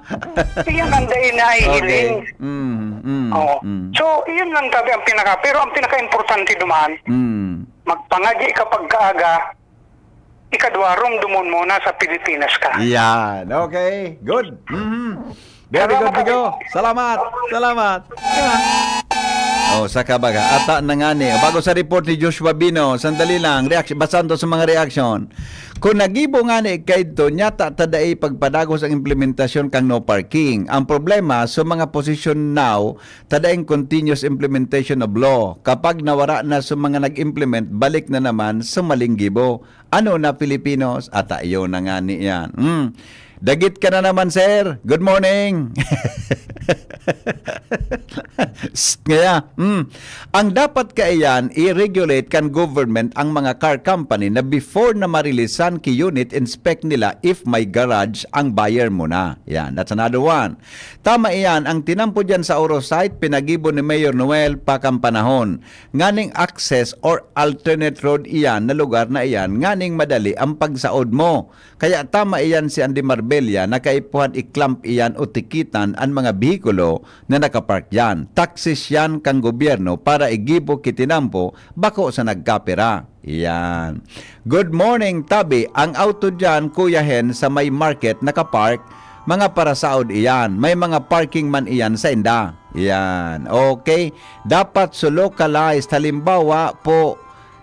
Iyan ang dai na Okay. ihiling. Mm, mm, Oo. mm. So, iyon lang tabi ang pinaka, pero ang pinaka-importante duman, Mm. magpangadyi ka pagkaaga, ikadwa, rumdumon mo na sa Pilipinas ka. Yan. Okay. Good. Mhm. Very Salamat, good, Amigo. Salamat. Salamat. Yeah. Oh, saka baga. Ata na nga ni. Bago sa report ni Joshua Bino, sandali lang. Reaction, basahan to sa mga reaction. Kung nagibo nga ni kaidto, nyata ta dai pagpadagos ang implementasyon kang no parking. Ang problema, sa mga position now, ta daing continuous implementation of law. Kapag nawara na sa mga nag-implement, balik na naman sa maling gibo. Ano na, Filipinos? Ata iyo na nga ni yan. Hmm. Dagit ka na naman, sir. Good morning. Psst, ngaya. Hmm. Ang dapat kaiyan, i-regulate kan government ang mga car company na before na marilisan ki unit, inspect nila if may garage ang buyer mo na. Yan, that's another one. Tama iyan, ang tinampo diyan sa Oro site, pinagibo ni Mayor Noel pa kan panahon. Nganing access or alternate road iyan na lugar na iyan, nganing madali ang pagsaod mo. Kaya tama iyan si Andy Marbella na kaipuhan i-clamp iyan o tikitan an mga behikulo na nakapark diyan. Taxes yan kan gobyerno para igibo ki tinampo, bako sa nagkapira. Iyan. Good morning, Tabi. Ang auto diyan, Kuya Hen, sa may market nakapark, mga parasaod iyan. May mga parking man iyan sa inda. Iyan. Okay. Dapat so localized. Halimbawa po,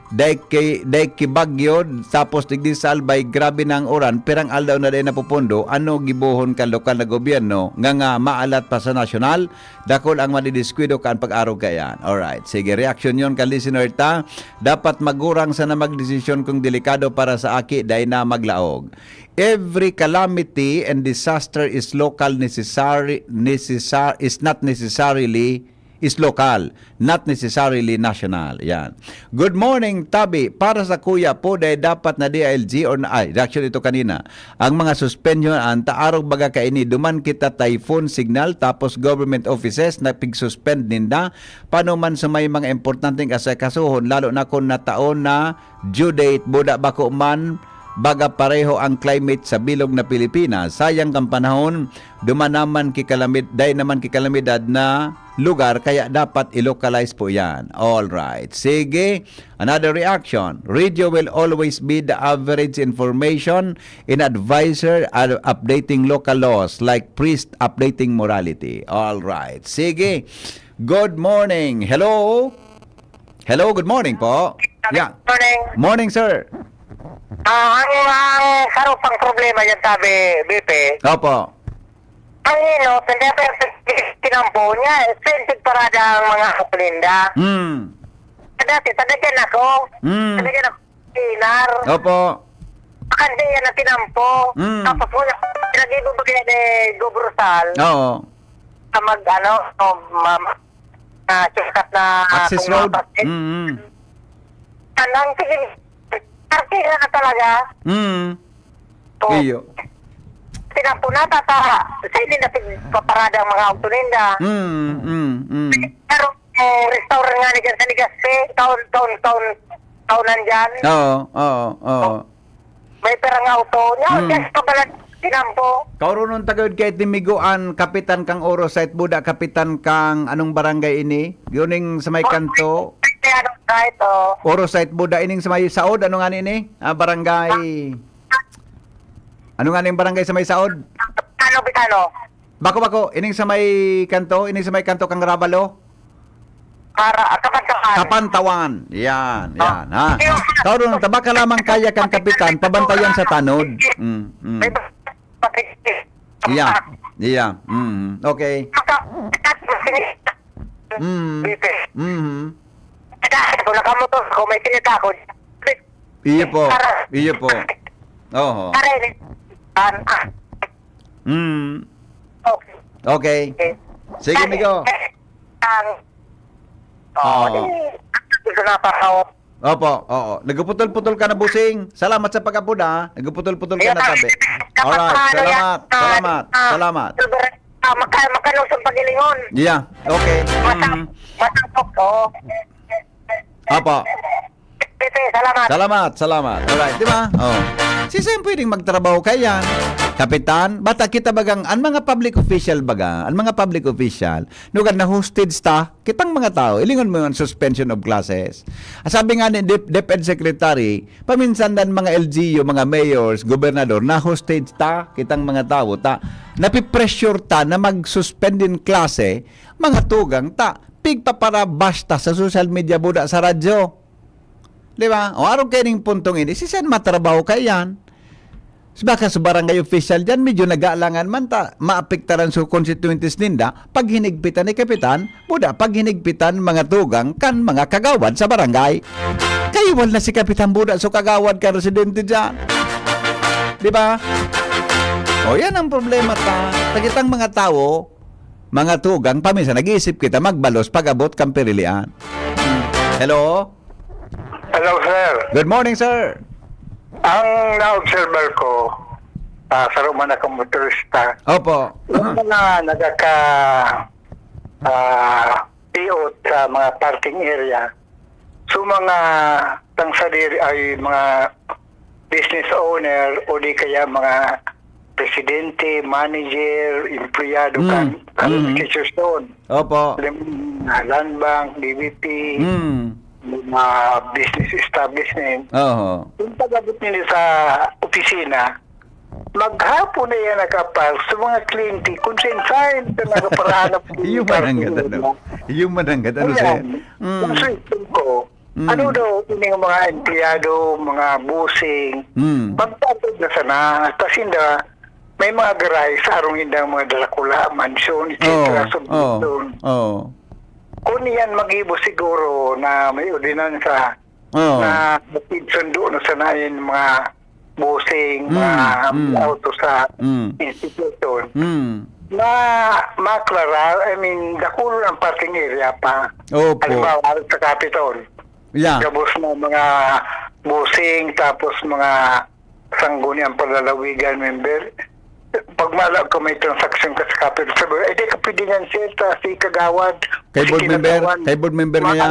dai ki, dai ki bagyo, tapos digdi sa Albay, grabe na ang uran, pirang aldaw na dai napupundo, ano gibohon kan lokal na gobyerno nga, nga maalat pa sa nasyonal? Dakul ang madidiskuido kan pag-arog kaiyan. Alright. Sige, reaksyon yon kan listener ta. Dapat magurang sana magdesisyon kung delikado para sa aki, dai na maglaog. Every calamity and disaster is local necessary, necessar-, is not necessarily, is local, not necessarily national. Yan. Good morning, Tabi. Para sa kuya po, dai dapat na D I L G or na, ay, reaction ito kanina. Ang mga suspension, ang taarog baga kaini, duman kita typhoon signal, tapos government offices na pig-suspend ninda. Paano man sa may mga importanteng asikasuhon, lalo na kung nataon na due date, buda bako man, baga pareho ang climate sa bilog na Pilipinas. Sayang kan panahon, duman naman ki kalamid-, dai naman ki kalamidad na lugar, kaya dapat i-localize po yan. All right. Sige, another reaction. Radio will always be the average information in advisor ad-, updating local laws like priest updating morality. All right. Sige. Good morning. Hello? Hello, good morning po. Yeah. Morning. Morning, sir. Ah, ang, ang sarong pang problema yan, sabi, Bipe. Opo. Ang ino, pwede pa yung tinampo niya, expensive parada ang mga kulinda. Hmm. Dati, taga dyan ako. Hmm. Taga dyan ako, Pinar. Opo. Makandi yan ang tinampo. Hmm. Tapos, wala, pinag-ibo ba kaya ni Gob Rosal? Oo. Sa mag, ano, o, ma-, ma-, ah, shortcut na Access kung road. Mapasok. Mm, mm. Yan ang sige, parking na talaga. Mm. O, Iyo. Tinampo na, tata, sa hindi na pig-, paparada ang mga auto ninda. Mm, mm, mm. Pero, eh, restaurant nga na dyan sa Legazpi, taon, taon, taon, taon nandyan. Oo, oo, oo. May perang auto. Nya, Hmm. Diyos ko pala, tinampo. Kaurunon ta gayud kay Timigo an kapitan kang Oro Site Buda, kapitan kang anong barangay ini? Yuning sa may kanto? Kaya anong kahit, oh. Oro Site Buda, ining sa may saod, ano nga ini? Ah, barangay. Ano nga ning barangay sa may saod? Ano, Bitano? Bako, bako, ining sa may kanto, ining sa may kanto kang Ravalo? Para, ah, Kapantawan. Kapantawan. Yan, Oh. yan, ha? Yung Karon, tabaka lamang kaya kang kapitan, pabantayan sa tanod. Mm, mm. May ba-, Yeah, yeah. Mm, okay. Maka-, Mm. Dito. Mhm. Kaya ako, nakamotor ako, may sinita ako. Iyo po. Para Iyo po. Oho. Para ini-, an-, ah, Mm. Okay. Okay. Okay. Sige, Kasi, migo. eh, ang, Oo. oh, di, gusto na pa ako. Opo, oo. Nagputol-putol ka na, bossing. Salamat sa pag-apod, ha. Nagputol-putol ka Ayun na, na. Tabi. Kapag Alright. ano yan, Salamat. ah, Salamat. ah, Salamat. Silver, ah, maka-, makalusong pag-ilingon. Yeah. Okay. Mata-, Mm. matapok, oo. Opo. Pepe, salamat. Salamat, salamat. Alright, di ba? Oh. Si Sam pwedeng magtrabaho kaya. Kapitan, bata kita bagang, ang mga public official baga, ang mga public official, nugan na hostage ta, kitang mga tao, ilingon mo yung suspension of classes. Ang sabi nga ni Dep-, DepEd Secretary, paminsan dan mga L G U, mga mayors, gobernador, na hostage ta, kitang mga tao, ta, napipressure ta na mag-suspend in klase, mga tugang ta, pigpaparabasta sa social media, buda sa radyo. Di ba? O arog kayo ning puntong ini, si Sen matrabaho kaiyan. Baka sa barangay official dyan, medyo nagalangan man ta, maapektaran sa constituentes ninda, pag hinigpitan ni Kapitan, buda, pag hinigpitan mga tugang kan mga kagawad sa barangay. Kaiwal na si Kapitan Buda sa kagawad ka residente dyan. Di ba? O yan ang problema ta. Tagitang mga tao, mga tugang, paminsan nag-iisip kita magbalos pag-abot kan pirilian. Hello? Hello, sir. Good morning, sir. Ang naobserbar ko, ah, sa Roma na motorista, Opo. yung mga nagaka, ah, piot sa mga parking area, so mga tangsadir ay mga business owner o di kaya mga presidente, manager, empleyado Mm. kan, kan Mm. institusyon. Opo. Lim-, land bank, D B P, Mm. mga business establishment. Oho. Yung pag-abot nila sa opisina, maghapon na yan nakapark sa mga kliyente kung saan-saan na nakaparanap. Iyo man ang ganda, no? Iyo man ang ganda, no, sir? Ayan. Mm. Ang question ko, Mm. ano daw ining mga empleyado, mga bossing, Mm. magpatod na sana, kasi na may mga garahe sa arong indang mga darakula, mansyon, et cetera, Oo, subdivision. Oo, oo. Kung iyan magibo siguro na may ordinansa Oo. na sundo na sana yung mga bossing, Mm, mga mm. auto sa Mm. institution, Mm. na maklarar, I mean, dakulon ang parking area pa. Opo. Halimbawa, sa Capitol. Yeah. Gabos na mga bossing, tapos mga sangguniang palalawigan member. Pag mala ko may transaksyon ka sa Capitol, sabi, "Eh, di ka pwede niyan, sir, ta si Kagawad, Kay si board member? Kinatawan." Kay board member Ma-, niya?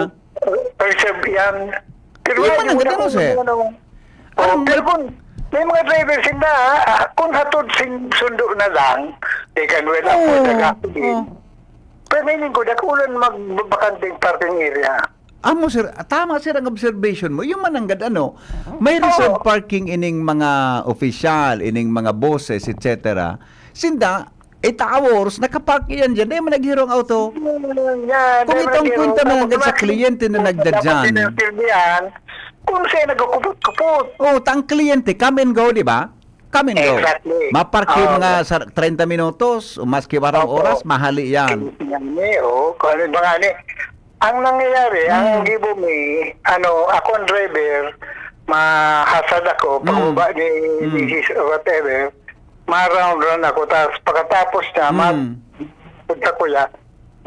Reserve yan. Pero Iyo wala man ang mo na ganda, kung sir. ano. Ano Oh, pero man? kung may mga driver sila, ah, kung hatod sin sundo na lang, they can well afford Oo, the gasoline. oo. Pero meaning ko, dakulan magbabakanteng parking area. Amo, sir, tama, sir, ang observation mo. Yung mananggad, ano, may Oo. reserved parking ining mga opisyal, ining mga bosses, et cetera. Sinda, eight hours, nakapark yan dyan. Di man naghiro ang auto. Yan, Kung di man itong naghiro. kwenta Tapos mananggad sa bakit kliyente na kung nagda dapat dyan. sinasirbihan, kung siya nagkukupot-kupot? Oh, tang kliyente, come and go, di ba? Come and go. Exactly. Mapark yung Oo. mga sa treinta minutos, o maski warang Opo. oras, mahali yan. Yan eh, oh. Kung ano ba nga ni, ang nangyayari, ang Hmm. gibo mi, ano, ako ang driver, mahasad ako, Hmm. pababa ni Hmm. misis or whatever, ma-round run ako. Tapos pagkatapos niya, Hmm. ma-, punta ko ya,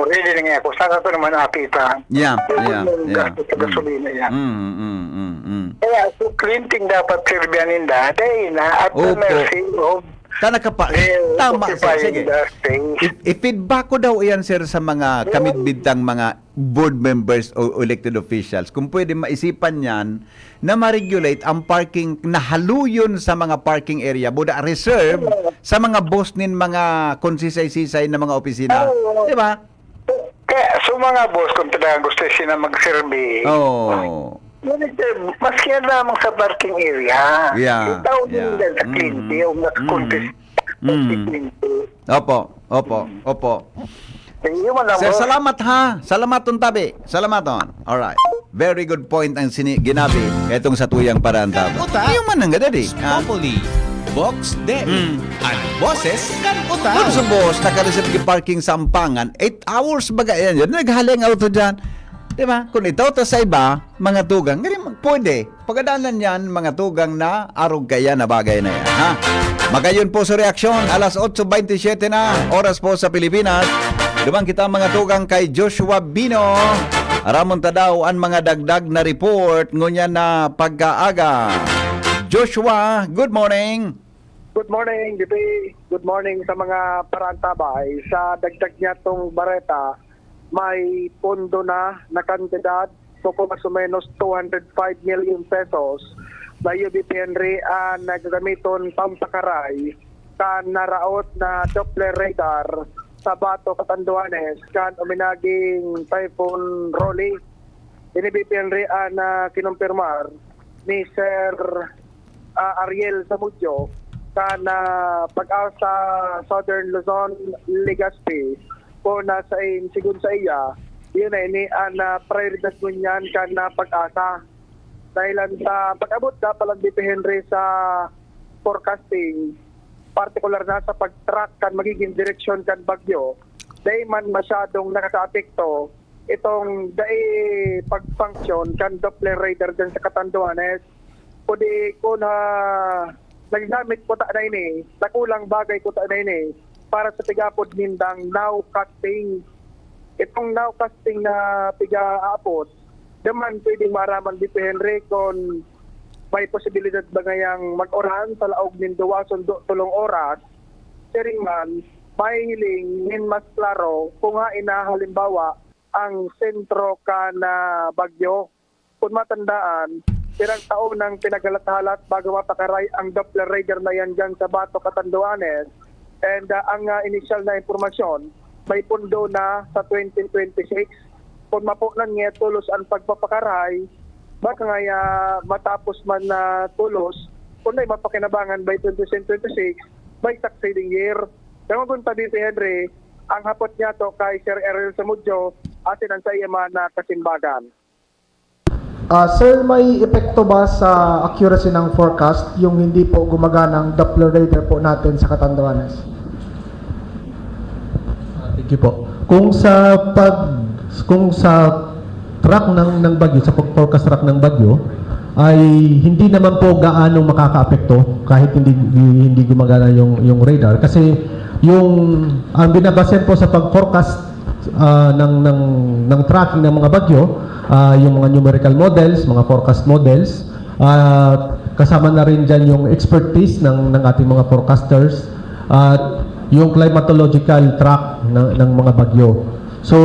ready na nga ako. Saka ko naman nakita. Yeah, Yung yeah, yung yeah. gastos sa Mm. gasolina yan. Mm, mm, mm, mm. Kaya, so, cleansing dapat sirbihan ninda, dahil na at the Opo. mercy of Ka nakapa-, the tama, sir. occupying Sige. the space. I-, i-feedback ko daw iyan, sir, sa mga Mm. kamidbidtang mga board members o elected officials. Kung pwede maisipan yan, na ma-regulate ang parking na haluyon sa mga parking area, buda reserve Oo. sa mga boss nin mga konsisay-sisay na mga opisina. Oo. Di ba? Kaya, so mga boss, kung talagang gusto sila mag-survey, Oo. ngunit, eh, maski yan lamang sa parking area, Yeah, itaw din yeah. dyan sa Mm. kliyente yung nakakontis-, Mm. Mm. sa kliyente. Opo, opo, opo. Ayun man lang, Sir, boss. salamat ha. Salamaton tabi. Salamaton. Alright. Very good point ang sini-, ginabi etong sa tuyang paraan tabo. Uta. Ayun man ang gadadi. Ah. Populi. Box Day. Hmm. An boses kan utang. Ano sa boss, nakareserve ki parking sa Ampangan, eight hours baga yan. Yan, naghali ang auto dyan. Di ba? Kung ito, ta sa iba, mga tugang, ganyan, pwede. Pagkadalan yan, mga tugang na arog kaya na bagay na yan, ha? Magayon po sa reaksyon, alas otso bentisiete na, oras po sa Pilipinas. Duman kita, mga tugang, kay Joshua Bino. Aramon ta daw an mga dagdag na report ngunyan na pagkaaga. Joshua, good morning. Good morning, D P. Good morning sa mga paraantabay. Sa dagdag niya tong bareta, may pondo na na kantidad, so kung mas o menos two hundred five million pesos, na U B P Henry ang nagagamiton pampakaray kan naraot na Doppler radar sa Bato, Catanduanes, kan uminaging Typhoon Rolly. Ini B P Henry ang, ah, kinumpirmar ni Sir, ah, Ariel Zamudio kan, ah, Pag-asa Southern Luzon, Legazpi, po na sa in, sigon sa iya, yun na ini ang, ah, prioridad ngunyan kan, ah, Pag-asa. Dahil ang sa pag-abot na palang B P Henry sa forecasting, partikular na sa pag-track kan magiging direksyon kan bagyo, dai man masyadong nakakaapekto itong dai pag-function kan Doppler radar dyan sa Catanduanes. Kundi kung, ah, nagagamit kuta na ini, nakulang bagay kuta na ini para sa pig-apod nindang nowcasting. Itong nowcasting na pig-aapod, daman pwedeng maaraman dito, Henry, kung may posibilidad ba ngayang mag-uran sa laog nin duwa sundo tolong oras. Siring man, mahihiling nin mas klaro kung hain na halimbawa ang sentro kan, ah, bagyo. Kung matandaan, pirang taon nang pinaghalat-halat bago mapakaray ang Doppler radar na yan dyan sa Bato, Catanduanes. And, ah, ang, ah, inisyal na impormasyon, may pundo na sa twenty twenty-six. Kung mapunan nga tolos ang pagpapakaray, baka nga, ah, matapos man na tolos, kung may mapakinabangan by twenty twenty-six, by succeeding year. Kaya magunta dito, Henry, ang hapot niya to kay Sir Errol Samudyo, asin ang sa iya man na kasimbagan. Ah, sir, may epekto ba sa accuracy ng forecast yung hindi po gumagana ang Doppler radar po natin sa Catanduanes? Ah, thank you po. Kung sa pag, kung sa track ng, ng bagyo, sa pag-forecast track ng bagyo, ay hindi naman po gaano makakaapekto kahit hindi, hindi gumagana yung, yung radar. Kasi yung, ang binabasehan po sa pag-forecast, ah, ng, ng, ng tracking ng mga bagyo, ah, yung mga numerical models, mga forecast models, ah, kasama na rin dyan yung expertise ng, ng ating mga forecasters at yung climatological track ng, ng mga bagyo. So,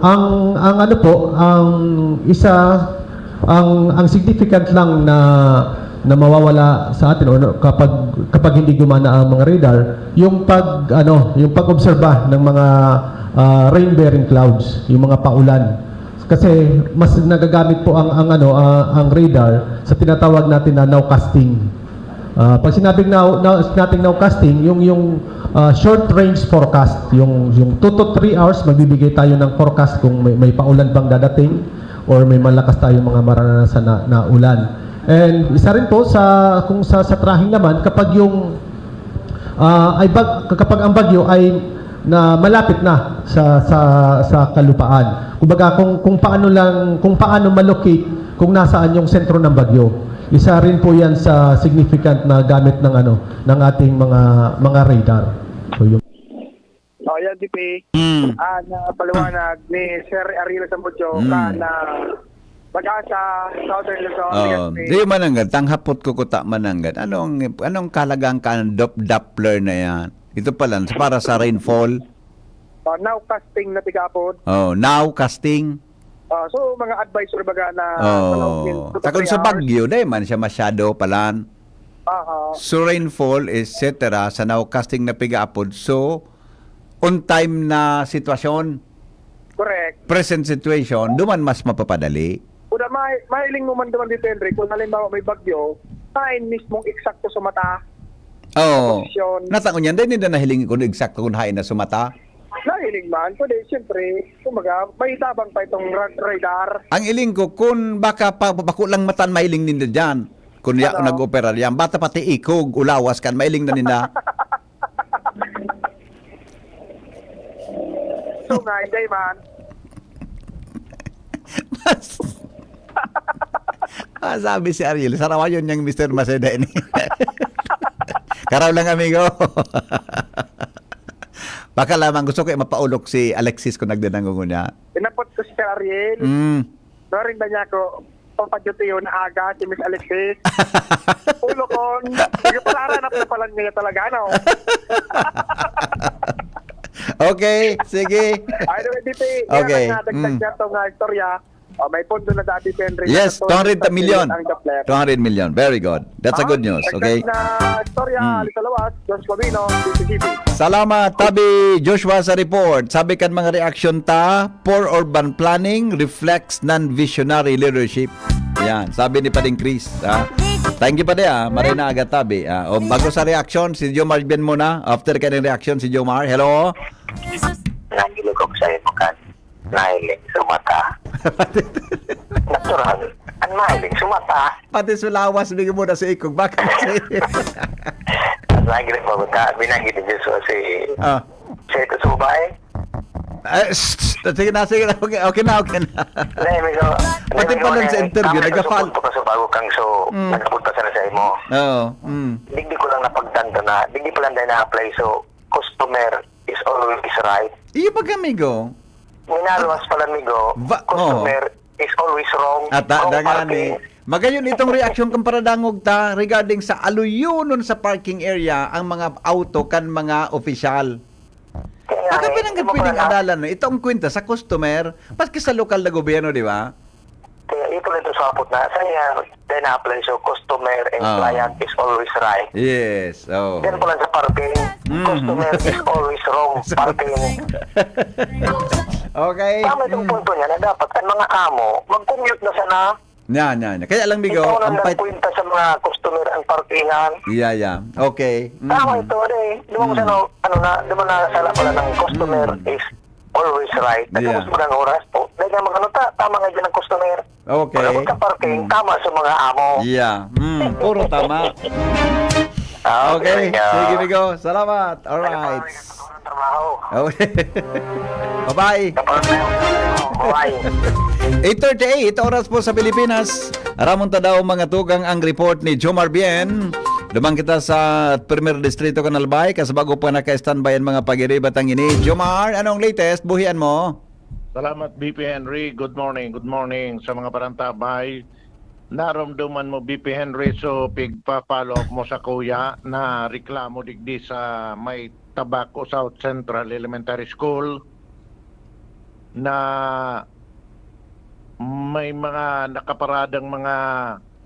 ang, ang ano po, ang isa, ang, ang significant lang na, na mawawala sa atin o kapag, kapag hindi gumana ang mga radar, yung pag, ano, yung pag-obserba ng mga, ah, rain-bearing clouds, yung mga paulan. Kasi mas nagagamit po ang, ang, ano, ah, ang radar sa tinatawag natin na nowcasting. Ah, pag sinabing now, now, nating nowcasting, yung, yung, ah, short range forecast, yung, yung two to three hours, magbibigay tayo ng forecast kung may, may paulan bang dadating or may malakas tayong mga maranasan na, na ulan. And isa rin po sa, kung sa, sa tracking naman, kapag yung, ah, ay bag-, kapag ang bagyo ay na malapit na sa, sa, sa kalupaan. Kumbaga, kung, kung paano lang, kung paano ma-locate kung nasaan yung sentro ng bagyo. Isa rin po yan sa significant na gamit ng, ano, ng ating mga, mga radar. So, yung Oh, yan, D P. Mm. Ah, na paliwanag ni Sir Ariel Samudyo Mm. ka na Pag-asa, Southern Luzon, Oh, Legazpi. Di mananggad, tanghapot ko kuta mananggad. Anong, anong kahalagaan ka ng Dop-, Doppler na yan? Ito pala, para sa rainfall. Oh, nowcasting na pig-apod. Oh, nowcasting. Ah, so, mga advisor baga na sa loob ng Oh, two to takon three sa hours. Bagyo, dai man siya masyado palan. Aha. So, rainfall, et cetera, sa nowcasting na pig-apod. So, on time na sitwasyon. Correct. Present situation, duman mas mapapadali. Kuda, ma-, mahiling mo man duman dito, Henry, kung halimbawa may bagyo, hain mismong eksakto sa mata. Oo. Posisyon. Nataon yan, dai ninda nahiling kung eksakto kung hain na sa mata. Nahiling man, kundi siyempre, kumbaga, may tabang pa itong ra-, radar. Ang iling ko, kung baka pa, bako lang matan mailing ninda dyan. Kun ya, ano? Nag-operar yan. Bata pati ikog, ulawas kan, mailing na nina. So nga, hindi man. Mas, ah, sabi si Ariel, "Sarawayon niyang Mister Maceda ini." Karaw lang, amigo. Baka lamang gusto ko mapaulok si Alexis kung nagdanangongon niya. Inapot ko si Sir Ariel. Mm. Sorry ba niya ako? Papadyutiyo na aga si Miss Alexis. Ulo ko, nagpalara na pala niya talaga, ano? Okay, sige. Ay, anyway, D P, okay. Yan ang nadagdag niya itong, ah, istorya. Oh, may pondo na dati, Henry. Yes, two hundred million. Ang Doppler. Two hundred million. Very good. That's a good news, okay? Dagdag na istorya, Alisa Lawas, Josh Covino, D P G P. Salamat, Tabi Joshua, sa report. Sabi kan mga reaksyon ta, poor urban planning reflects non-visionary leadership. Yan, sabi ni Pading Chris, ha? Thank you, Padi, ha? Maray na aga, Tabi, ha? O, bago sa reaksyon, si Jomar Bien muna. After kaning reaksyon, si Jomar. Hello? Nangilog ako sa imo kan nahiling sa mata. Natural. Ang nahiling sa mata. Pati sa lawas, bigyan mo na sa ikog. Bakit kasi? Lagi na pagkata, binanggit ni Jesus si, ah, si ito sa babae. Ay, shh, shh, sige na, sige na. Okay, okay na, okay na. Hindi, amigo. Pati pala sa interview, nagka-follow. Kami sa bago kang so, mm, nagkapunta sana sa imo. Oo, mm. Digdi ko lang napagtanto na, digdi pala dahil na-apply, so, customer is always right. Iyo pag amigo. Minaluwas pala, amigo. Va-, customer is always wrong. Ata, wrong dangani. Parking. Magayon itong reaksyon kan paradangog ta regarding sa aluyonon sa parking area ang mga auto kan mga opisyal. Kaya nga, eh, pinanggap pwedeng adalan na itong kwenta sa customer, maski sa lokal na gobyerno, di ba? Kaya ito na ito sa apot na, sa iya, then apply, so customer and client is always right. Yes, oh. Diyan pa lang sa parking, mhm, customer is always wrong. Parking. Okay. Tama itong punto niya na dapat ang mga amo, mag-commute na sana. Yan, yan. Kaya lang, Migo, ikaw na ang lang pwenta sa mga customer ang parkingan. Yeah, yeah. Okay. Tama ito, eh. Di ba, kung ano, ano na, di ba, nasala pala ng customer is always right. Nagkabos mo ng oras po. Dahil nga mag-ano ta, tama nga dyan ang customer. Okay. Pag abot ka parking, tama sa mga amo. Yeah. Mm, puro tama. Ah, okay. Sige, Migo. Salamat. All right. Trabaho. Okay. Bye-bye. Bye-bye. Eight thirty-eight, oras po sa Pilipinas. Aramon ta daw, mga tugang, ang report ni Jomar Bien. Duman kita sa Primer Distrito kan Albay, kasi bago pa naka-standby ang mga pagiribat ang ini. Jomar, anong latest? Buhian mo? Salamat, B P Henry. Good morning, good morning sa mga parantabay. Naromdoman mo, B P Henry, so pigpa-follow up mo sa kuya na reklamo digdi sa may Tabaco South Central Elementary School na may mga nakaparadang mga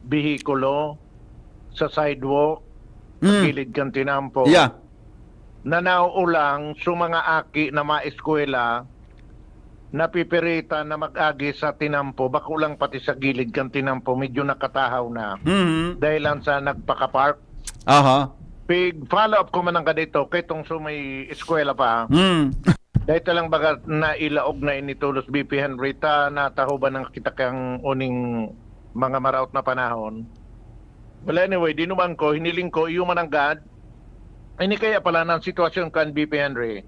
behikulo sa sidewalk, sa gilid kan tinampo. Yeah. Na nauulang sa mga aki na maeskwela, napipiritan na mag-agi sa tinampo, bako lang pati sa gilid kan tinampo, medyo nakatahaw na. Mhm. Dahil lang sa nagpaka-park. Aha. Pig-follow up ko man ang kadito, kay tong sa may eskwela pa. Mm. Dahil talang baga nailaog na ini tolos, B P Henry, ta natahoban na kita kang uning mga maraot na panahon. Well, anyway, dinuman ko, hiniling ko, iyo man ang gad. Ini kaya pala ng sitwasyon kan B P Henry.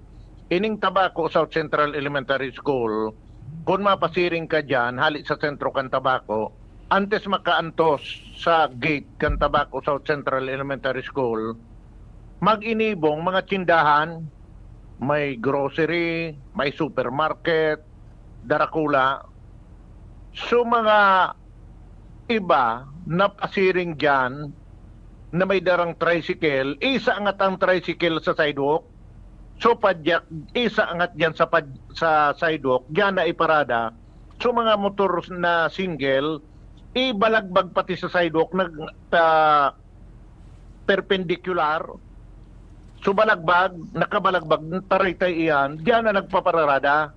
Ining Tabaco South Central Elementary School, kung mapasiring ka dyan, hali sa sentro kan Tabaco, antes makaantos sa gate kan Tabaco South Central Elementary School, mag-inibong mga tindahan, may grocery, may supermarket, darakula. So, mga iba na pasiring dyan na may darang tricycle, isangat ang tricycle sa sidewalk. So, padyak, isangat dyan sa pad-, sa sidewalk, dyan na iparada. So, mga motor na single, ibalagbag pati sa sidewalk, nag, ah, perpendicular. So, balagbag, nakabalagbag, taraytay iyan, diyan na nagpapararada.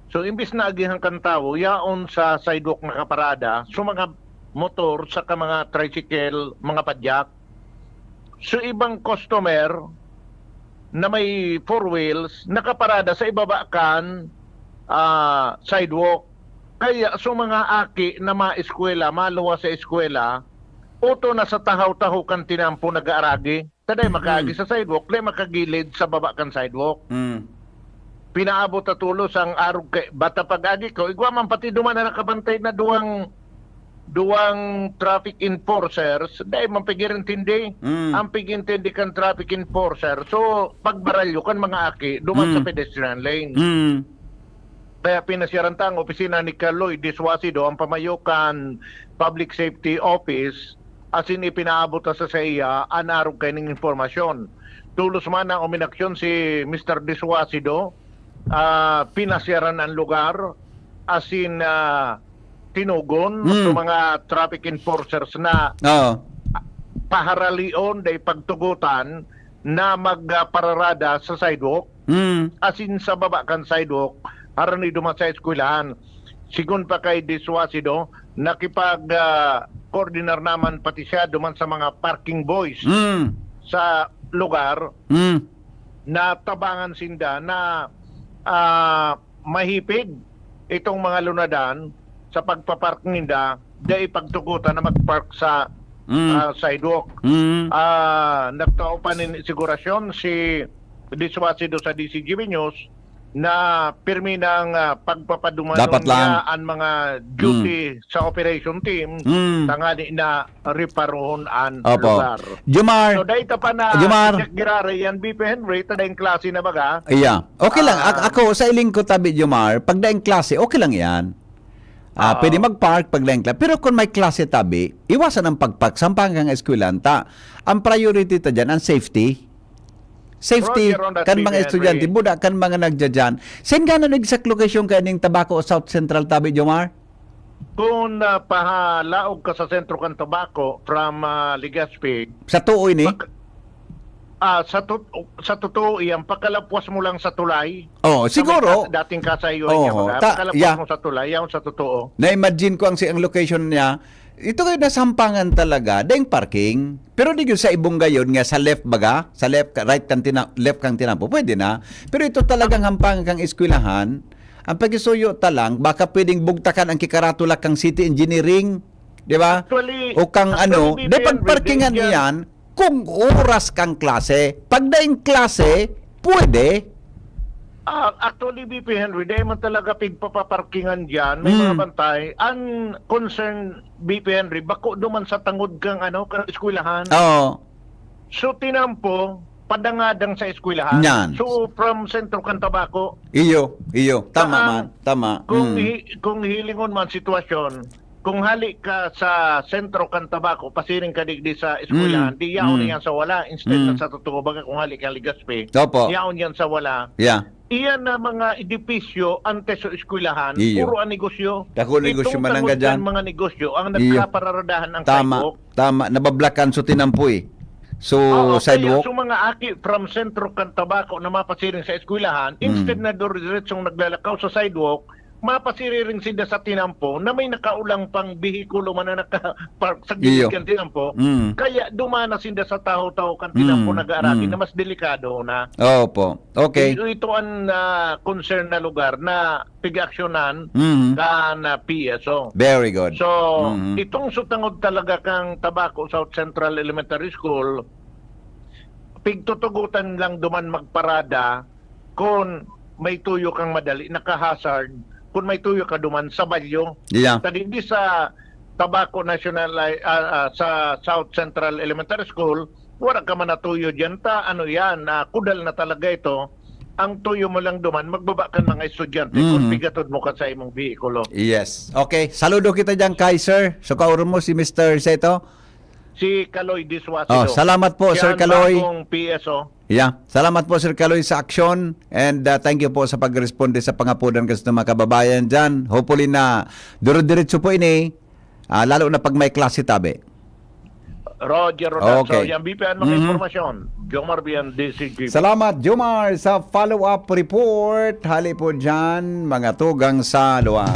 So, imbis na agihan kan tawo, yaon sa sidewalk nakaparada, so mga motor, saka mga tricycle, mga padyak. So, ibang customer na may four wheels, nakaparada sa ibaba kan, ah, sidewalk. Kaya, so mga aki na maeskwela, maluwas sa eskwela, Uto na sa tahaw-tahaw kan tinampo nag-aaragi, ta dai makaagi Mm. sa sidewalk, dai makagilid sa baba kan sidewalk. Mm. Pinaabot ta tolos ang arog kay bata pag-agi ko. Igwa man pati duman na nakabantay na duwang, duwang traffic enforcers, dai man pigirintindi. Mm. Ang pigintindi kan traffic enforcer, so, pagbaralyo kan mga aki duman sa Mm. pedestrian lane. Mm. Kaya pinasyaran ta ang opisina ni Kaloy Disuasido, ang pamayo kan Public Safety Office, asin ipinaabot ta sa saiya an arog kaining impormasyon. Tolos man na uminaksyon si Mister Disuasido, ah, pinasyaran an lugar, asin, ah, tinugon Hmm. sa mga traffic enforcers na Oo. paharalion, dai pagtugotan na magpararada sa sidewalk, Hmm. asin sa baba kan sidewalk, harani duman sa eskwelahan. Sigon pa kay Disuasido, nakipag, ah, koordinar naman pati siya duman sa mga parking boys Hmm. sa lugar Hmm. na tabangan sinda na, ah, mahipig itong mga lunadan sa pagpapark ninda, dai pagtugotan na magpark sa, Mm. ah, sidewalk. Mm. Ah, nagtao pa nin sigurasyon si Disuasido sa D C G B News na pirmi na ang, ah, pagpapadumanon Dapat lang. niya ang mga duty Mm. sa operation team Mm. tanganing na reparohon an Opo. lugar. Jomar. So, dahil ta pa na Jomar. Jack Girare, yan, B P Henry, ta daing klase na baga. Iya. Okay lang. Ah. Ak-, ako, sa iling ko tabi, Jomar, pag daing klase, okay lang yan. Ah, Oo. pwede mag-park pag daing klase. Pero kung may klase tabi, iwasan ang pag-park, sampangan ang eskwelahan ta. Ang priority ta dyan, ang safety. Safety Roger, on that kan mga B P Henry. estudyante, buda kan mga nagdadyan. Saan ka na exact location kaya ning Tabaco South Central tabi, Jomar? Kung, ah, pahalaog ka sa sentro kan Tabaco from, ah, Legazpi, Sa tuo ini? mak-, ah, sa tot-, sa totoo iyan, pakalapwas mo lang sa tulay, Oh, sa may siguro. kas-, dating kasayuran Oo, niya, baga, ta-, pakalapwas yeah. mo sa tulay, yaon sa totoo. Na-imagine ko ang si-, ang location niya. Ito kayo nasampangan talaga, daing parking. Pero di yun sa ibong gayon nga sa left baga, sa left, ka-, right kang tina-, left kang tinampo, pwede na. Pero ito talagang hampangan kang eskwelahan, Ang pagisuyo ta lang, baka pwedeng bugtakan ang kikaratula kang city engineering, di ba? Actually, O kang actually, ano, B P Henry, di pagparkingan dyan iyan kung oras kang klase. Pag daing klase, pwede. Ah, actually, B P Henry, di man talaga pigpapaparkingan dyan. May mga Hmm. bantay. Ang concern, B P Henry, bako duman sa tangod kang, ano, kang eskwelahan. Oo. So, tinampo, padangadang sa eskwelahan. Yan. So, from sentro kan Tabaco. Iyo, iyo. Tama Saan? man, tama. Kung Mm. hi-, kung hilingon man sitwasyon, kung hali ka sa sentro kan Tabaco, pasiring ka digdi sa eskwelahan, Mm. di yaon Mm. yan sa wala. Instead Mm. na sa totoo, baga kung hali ka Legazpi, Opo. yaon yan sa wala. Yeah. Iyan na mga edipisyo antes sa eskwelahan, Iyo. puro ang negosyo. Dako negosyo Itong mananggad tangod kan dyan. mga negosyo ang Iyo. nagkapararadahan ang Tama, sidewalk. tama. Nabablakan so tinampo eh. So, Oo, kaya sidewalk. so mga aki from sentro kan Tabaco na mapasiring sa eskwelahan, Mm. instead na dire-diretsong naglalakaw sa sidewalk, mapasiriring sila sa tinampo na may nakaulang pang behikulo man na naka-park sa gilid Iyo. kan tinampo. Mm. Kaya dumana sila sa tahaw-tahaw kan tinampo Mm, nag-aaragi mm. na mas delikado na. Opo. Okay. Ito, ito ang, ah, concern na lugar na pig-aksyonan Mhm. kan, ah, P S O. Very good. So, Mhm. itong sutangod talaga kang Tabaco South Central Elementary School, pigtutugutan lang duman magparada kung may tuyo kang madali, naka-hazard, kung may tuyo ka duman sa balyo. Yeah. Sa digdi sa Tabaco National, ah, ah, sa South Central Elementary School, wala ka man natuyo diyan ta, ano yan, ah, kudal na talaga ito. Ang tuyo mo lang duman, magbaba kan mga estudyante kung Mm. pigatod mo ka sa imong behikulo. Yes. Okay. Saludo kita diyan kay Sir. So, kauron mo si Mister Seto? Si Kaloy Disuasido. Oh, salamat po, Sir Kaloy. Siya ang bagong P S O. Yeah. Salamat po, Sir Kaloy, sa aksyon. And, ah, thank you po sa pagresponde sa pangapodan kan satong mga kababayan diyan. Hopefully na dire-diretso po ini. Ah, lalo na pag may klase tabi. Roger Rodanzo, Okay. yan, B P N, mga Mhm. impormasyon. Jomar Bian, D C G B. Salamat, Jomar, sa follow-up report. Hali po dyan, mga tugang sa lugar.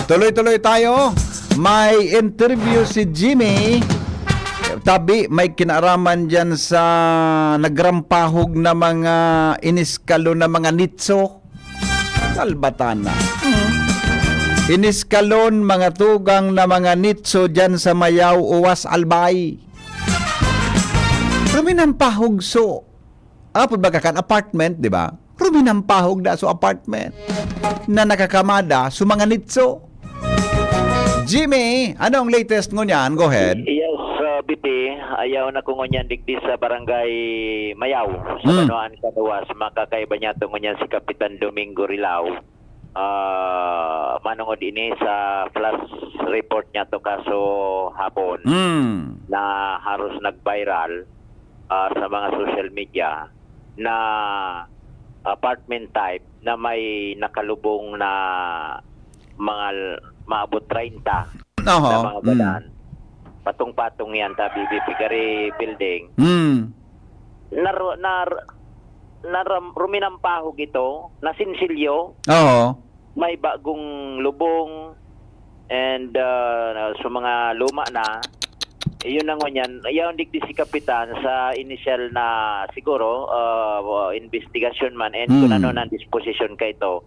Tuloy-tuloy tayo. May interview si Jimmy. Tabi, may kinaaraman dyan sa nagrampahog na mga iniskalo na mga nitso. Salbatana. Mm. Iniskalon mga tugang na mga nitso diyan sa Mayaw, Uwas, Albay. Ruminampahog so. Apod baga kan apartment, di ba? Ruminampahog na so apartment na nakakamada so mga nitso. Jimmy, anong latest ngunyan? Go ahead. Yes, uh, B P, ayaw na ko ngunyan digdi sa barangay Mayaw, sa Hmm. Banwaan Kanuwas. Makakaiba niya to ngunyan si Kapitan Domingo Rilao. Ah, manungod ini sa flash report niya to kaso hapon Hmm. na haros nag-viral ah, sa mga social media na apartment type na may nakalubong na mga l- maabot treinta Oho. na mga Mm. badan. Patong-patong yan sa B B P Gari Building. Mm. Nar, nar, nar, ruminampahog ito, nasinsilyo, Oo. may bagong lubong and ah, sa mga luma na, yun ang ngunyan. Yaon digdi si Kapitan sa initial na siguro ah, investigasyon man and kung Hmm. ano nang disposition ka ito.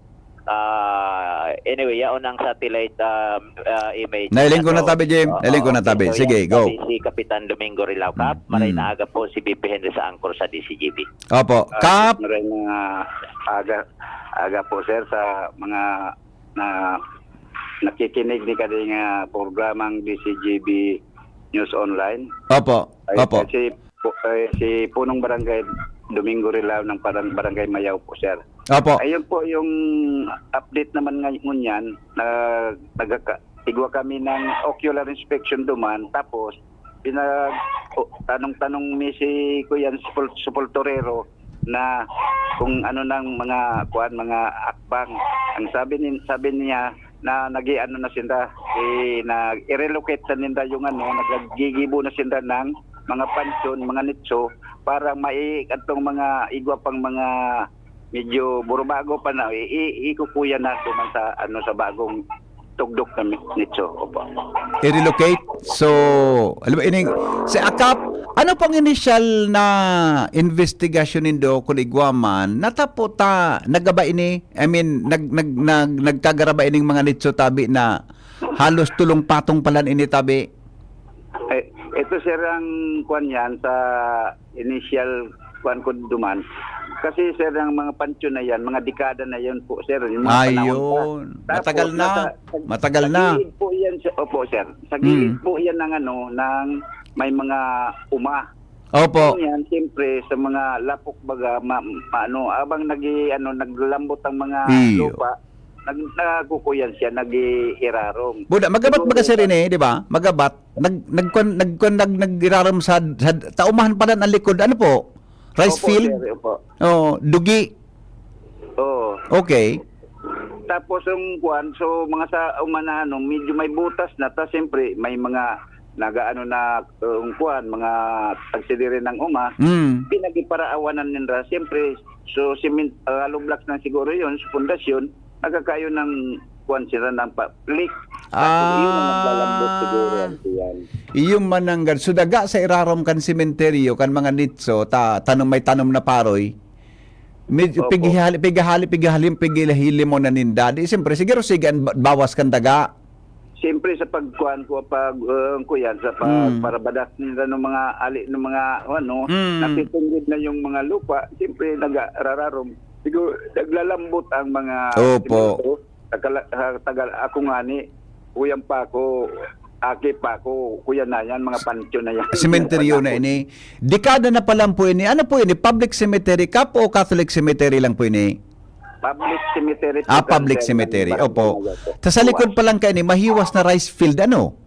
Ah, anyway, yaon ang satellite ah, ah, image. Nailing ko na Ano, tabi, Jim. oo, Nailing ko na okay. tabi. So, Sige, yan, go. sabi si Kapitan Domingo Rilao. Kap, Mm. maray na aga po si B P Henry sa Angkor sa D C G B. Opo. Ah, Kap. Maray na aga, aga po, sir, sa mga na nakikinig ni kading ah, programang D C G B News Online. Opo. Ay, Opo. Si, pu- ay, si Punong Barangay Domingo Rilao ng parang Barangay Mayaw po, sir. Opo. Ayun po yung update naman ngayon yan na nagka, igwa kami ng ocular inspection duman, tapos pinag o, tanong-tanong mi si Kuya Sepul- Sepulturero na kung ano nang mga kuan, mga akbang. Ang sabi ni sabi niya na nag-ano na sinda, eh, nag-relocate sa ninda yung ano, naggigibo na sinda ng mga pansyon, mga nitso para mai kadtong mga igwa pang mga medyo burubago pa na i- i- ikukuya na duman sa ano, sa bagong tugdok na mi- nitso. Opo. I-relocate. So, alam mo, ining, si Akap, ano pong initial na investigasyon nindo kung igwa man? Natapo ta, nagaba ini? I mean, nag, nag, nag, nagkagaraba ining mga nitso tabi na halos tulong patong palan ini tabi? Eh, ito, sir, ang kuan yan sa initial kuan ko duman. Kasi, sir, ang mga pansyon na yan, mga dekada na yun po, sir. Yung mga panahon pa. Ayun. Tapos, Matagal na. nasa- Matagal sa na. Gilid po yan, sir. Opo, sir. Sa gilid Mm. po yan ng ano, ng may mga uma. Opo. Yan, siyempre, sa mga lapok baga, ma, ma- ano, abang nag ano, naglambot ang mga Iyo. lupa, nag, nagkukuyan siya, nag-iirarom. Buda, magabat Siguro baga sir sa- ini, di ba? Magabat. Nag nagkon nagkon nag nagirarom sa, sa taumahan pa lang ang likod. Ano po? Rice Opo, field? Sir, opo. Oh, dugi. Oo. Okay. Tapos yung kuan, so mga sa umanahan, no, medyo may butas na, ta siyempre may mga nagaano na yung kuan, mga tagsidiri ng uma, Mm. pinagiparawanan ninra, siyempre, so cement, uh, hollow blocks na siguro yun, sa pundasyon, nagkakayo ng kuan sila ng pa, leak. Tapos yun ang naglalambot siguro, yan. Iyo mananggad. So, daga sa irarom kan sementeryo, kan mga nitso, ta, tanom, may tanom na paroy. Medyo Opo. pigihali, pigihali, pigihali, pigihali mo na ninda. Di, siyempre, siguro sige, ang ba- bawas kan daga. Siyempre sa pagkuan ko, pag uh, ko yan, sa pag, Mm. parabadak nila ng mga ali ng mga ano, Mm. natitinggid na yung mga lupa, siyempre nagrararom. Siguro naglalambot ang mga Opo. siguro, sa, kala- sa tagal ako nga ni, kuyan pa ako, aki pa ako, kuya na yan, mga pancho na yan. Sementeryo na ini. Dekada na pa lang po ini. Ano po ini? Public cemetery, Kap, o Catholic cemetery lang po ini? Public cemetery po, Ah, sir, public sir, cemetery. ng Opo. Barangay Mayaw po. Ta sa likod pa lang kayo ni, mahiwas na rice field, ano?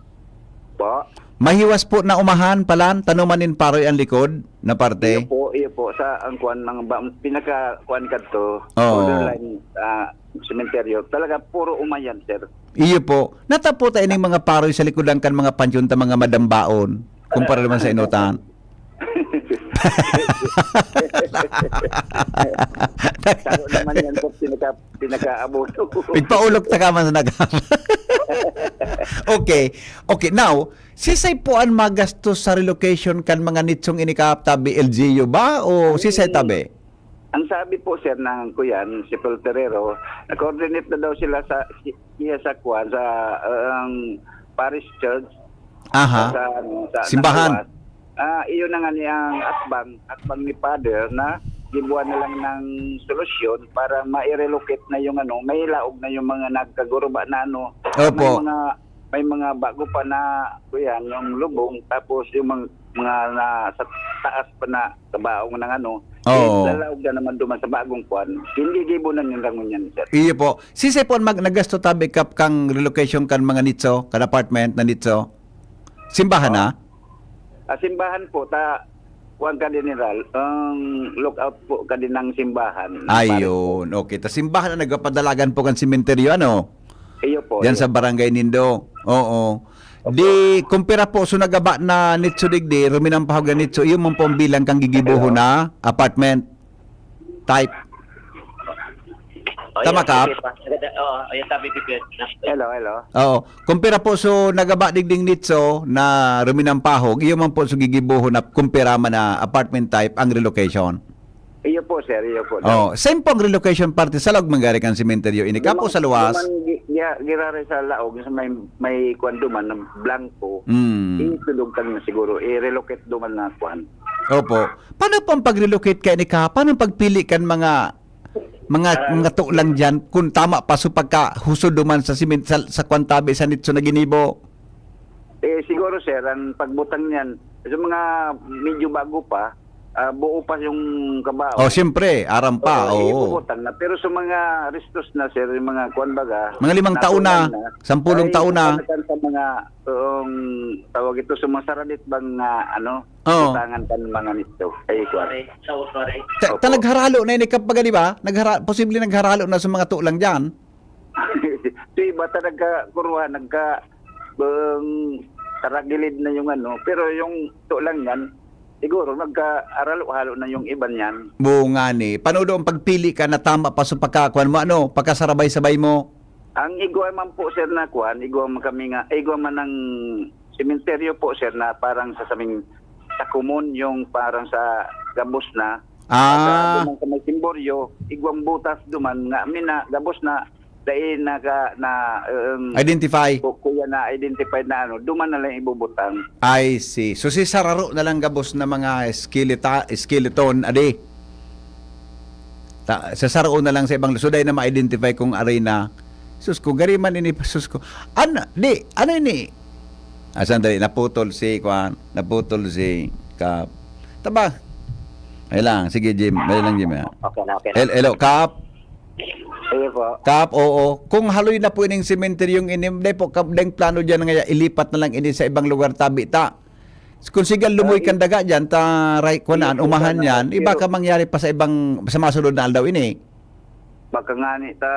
Po? Mahiwas po na umahan palan, tanuman nin paroy ang likod na Iyo parte. po, iyo po. Sa ang kuan, mga ba, pinaka kuan kadto, Oo. borderline ah, sementeryo. Talaga, puro umayan, sir. Iyo po. Natapo ta ining mga paroy sa likodan kan mga pansyon ta mga madambaon. Kumpara naman sa inutan. Saro naman yan po, pinaka, pinaka-abono. Pigpaulok ta ka man sa nag- Okay. Okay. Now, sisay po ang magastos sa relocation kan mga nitsong ini, Kap, tabi, L G U ba? O sisay tabi? Ang sabi po, sir, ng kuyan, si Ferrero, na-coordinate na daw sila sa, si-, siya sa kuwan, sa, um, parish church, Aha. sa, ano, sa Simbahan. Nakawas. Ah, iyon na nga ni ang atbang, atbang ni Father na gibuan na lang ng solusyon para ma-relocate na yung ano, may laog na yung mga nagkaguruba na ano, Opo. may mga may mga bago pa na kuyan, yung lubong, tapos yung mga, mga na sa taas pa na kabaong ng ano, Oo. eh, lalaog na naman duman sa bagong kuwan. Hindi gibo na yung rangon yan, sir. Iyo po. Sisay po ang mag nagasto tabi kap kang relocation kan mga nitso, kan apartment na nitso? Simbahan na? Ah, simbahan po, ta kuwan ka, General, ang lookout po ka din ng simbahan. Ng parish po. Ayun. Okay. Ta simbahan na nagpapadalagan po kan sementeryo, ano? Iyo po. Diyan Iyo. Sa barangay nindo. Oo. Di, kumpira po, so nagaba na nitso digdi, ruminampahog na nitso, iyo man po ang bilang kang gigibohon na apartment type. Oh, Tama yun, ka? Okay pa. Maganda. Oo, ayun, sabi ko, good. Hello, hello. Oo. Kumpira po, so nagaba digding nitso na ruminampahog, iyo man po so gigibohon na kumpira man na apartment type ang relocation. Iyo po, sir. Iyo po. Oh, same po ang relocation parte sa laog mangyari kan sementeryo ini kapo sa luwas. Duman, gi- gi- giraray sa laog, sa may, may kuwan duman, ng blanco. Mm. Itulog ka na siguro. I-relocate duman na kuwan. Opo. Paano po ang pag-relocate kaini ka? Paano ang pagpili kan mga mga mga tulang diyan kung tama pa so pagkahusod duman sa simen sa, sa kwan tabi sa nitso na ginibo? Eh, siguro, sir, ang pagbutang niyan, sa mga medyo bago pa, ah, buo pa yung kabao. Oh, siyempre, aram pa. Oo, Oo. ibubutang na. Pero sa mga restos na, sir, yung mga kuwan baga, Mga limang taon na, natulang sampulong ay, taon na. Sa mga, um, tawag ito, sa mga saradit bang, ah, ano, Oo. butangan ka ng mga nito. Ay, kuwan. Sorry. So sorry. Ta- Opo. ta nagharalo na ini kapag, di ba? Naghara posible nagharalo na sa mga tulang diyan. So, iba ta nagkakuruha, nagka, um, taragilid na yung ano. Pero yung tulang yan, siguro nagka-aralo-halo na yung iba niyan. Bunga ni. Paano daw ang pagpili ka na tama pa sa pagkakuan mo, ano, pagkasarabay-sabay mo? Ang igwa man po, sir, na kuwan, igwa man kami nga, igwa man ng sementeryo po, sir, na parang sa saming sa common, yung parang sa gabos na. Ah, Sa, sa may simboryo, igwang butas duman nga, mina, gabos na, dahil naka, na, um, identify. ku- kuya na identified na ano, duman na lang ibubutang. I see. So, si sararo na lang gabos na mga skeleta, skeleton, adi. Ta, sa saro na lang sa ibang lusod ay na ma-identify kung aray na. Sus ko, gari man ini, sus ko. Ano, di, ano ini? Ah, sandali, naputol si, kuan, naputol si Kap. Taba. Ay lang, sige, Jim. Ay lang, Jim. Ah. Okay na, okay na. Hel- Hello, Kap. Ayun po. Kap, oo. Kung haloy na po ining sementeryong ini, dahil po, kap, dahil plano dyan nga ilipat na lang ini sa ibang lugar, tabi ta. Kung sigal lumoy kan daga dyan, ta, right, kuan, Iyo po, umahan sana. Yan, iba Pero ka mangyari pa sa ibang, sa masunod na aldaw ini. Baka nga ni ta,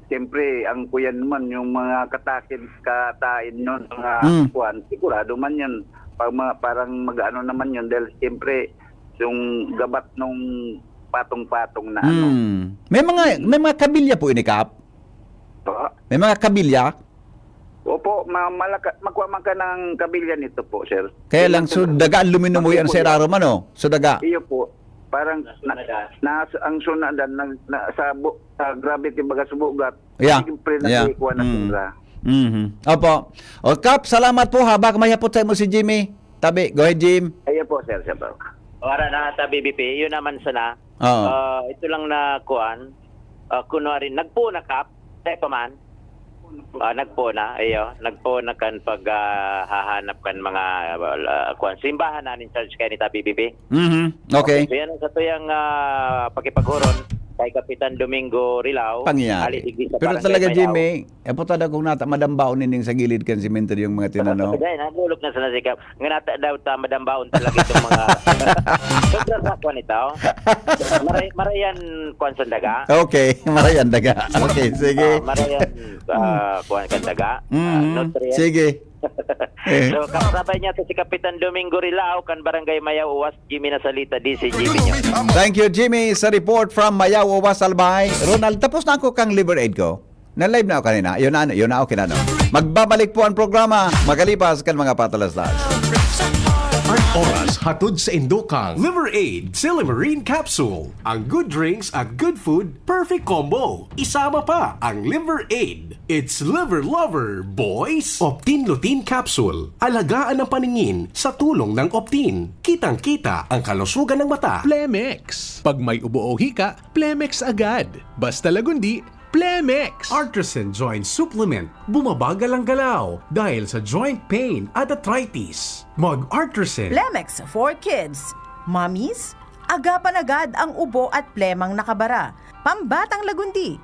siyempre, ang kuyan naman, yung mga katakid, katain nun, mga Mm. kuwan, sigurado man yun. Pag mga, parang mag-ano naman yun, dahil siyempre, yung gabat nung patong-patong na ano. Hmm. May mga, may mga kabilya po ini, Kap? Po? May mga kabilya? Opo, ma malaka, makuha man ka ng kabilya nito po, sir. Kaya Yun lang, ang so sina- daga, luminumuy ang Opo, seraro man, oh. So daga. Iyo po. Parang na, na, ang suna dan na, na, sa, bu, sa gravity baga sa bugat. Yeah. Siyempre, Yeah. nagkuha na Mm. sira. Mhm. Opo. O, Kap, salamat po ha. Baka may hapot sa imo si Jimmy. Tabi, go ahead, Jim. Ayun po, sir, sir. Wala na sa B B P, yun naman sana. Oo. Ah, ito lang na kuan. Ah, kunwari, nagpo na, Kap. Te pa man. Ah, nagpo na, iyo. Nagpo na kan pag, ah, hahanap kan mga, ah, kuan. Simbahan na in charge kay nita B B P. Mhm. Okay. So, yan ang satuyang, ah, pakipaghuron kay Kapitan Domingo Rilao. Pangyayari. Ali digdi sa Pero Barangay talaga, Mayaw. Jimmy, eh, po talaga kung nata, madambaon nining sa gilid kan sementeryong mga tinano. Kaya nagulog na sa nasikap. Nga nata daw ta madambaon talaga itong mga sobrang sakwa nito. Maray, marayan kuan sa daga. Okay, marayan daga. Okay, sige. Ah, marayan ah, kuan kan daga. Ah, Mhm. nutrient. Sige. Eh. So, kasabay niya to si Kapitan Domingo Rilao, kan Barangay Mayaw Uwas, Jimmy Nasalita, D C Jimmy News. Thank you, Jimmy, sa report from Mayaw, Uwas, Albay. Ronald, tapos na ako kang Liver Aid ko. Na-live na ako kanina. Yun na, yun na, okay na, no? Magbabalik po ang programa, makalipas kan mga patalastas. Oras hatod sa Indokang Liver Aid, Silymarin Capsule. Ang good drinks at good food, perfect combo. Isama pa ang Liver Aid. It's Liver Lover, boys! Optin Lutein Capsule. Alagaan ang paningin sa tulong ng Optin. Kitang-kita ang kalusugan ng mata. Plemex. Pag may ubo o hika, Plemex agad. Basta Lagundi, Plemex! Artisan Joint Supplement. Bumabagal ang galaw dahil sa joint pain at arthritis. Mag Artisan. Plemex for kids. Mommies, agapan agad ang ubo at plemang nakabara. Pambatang Lagundi,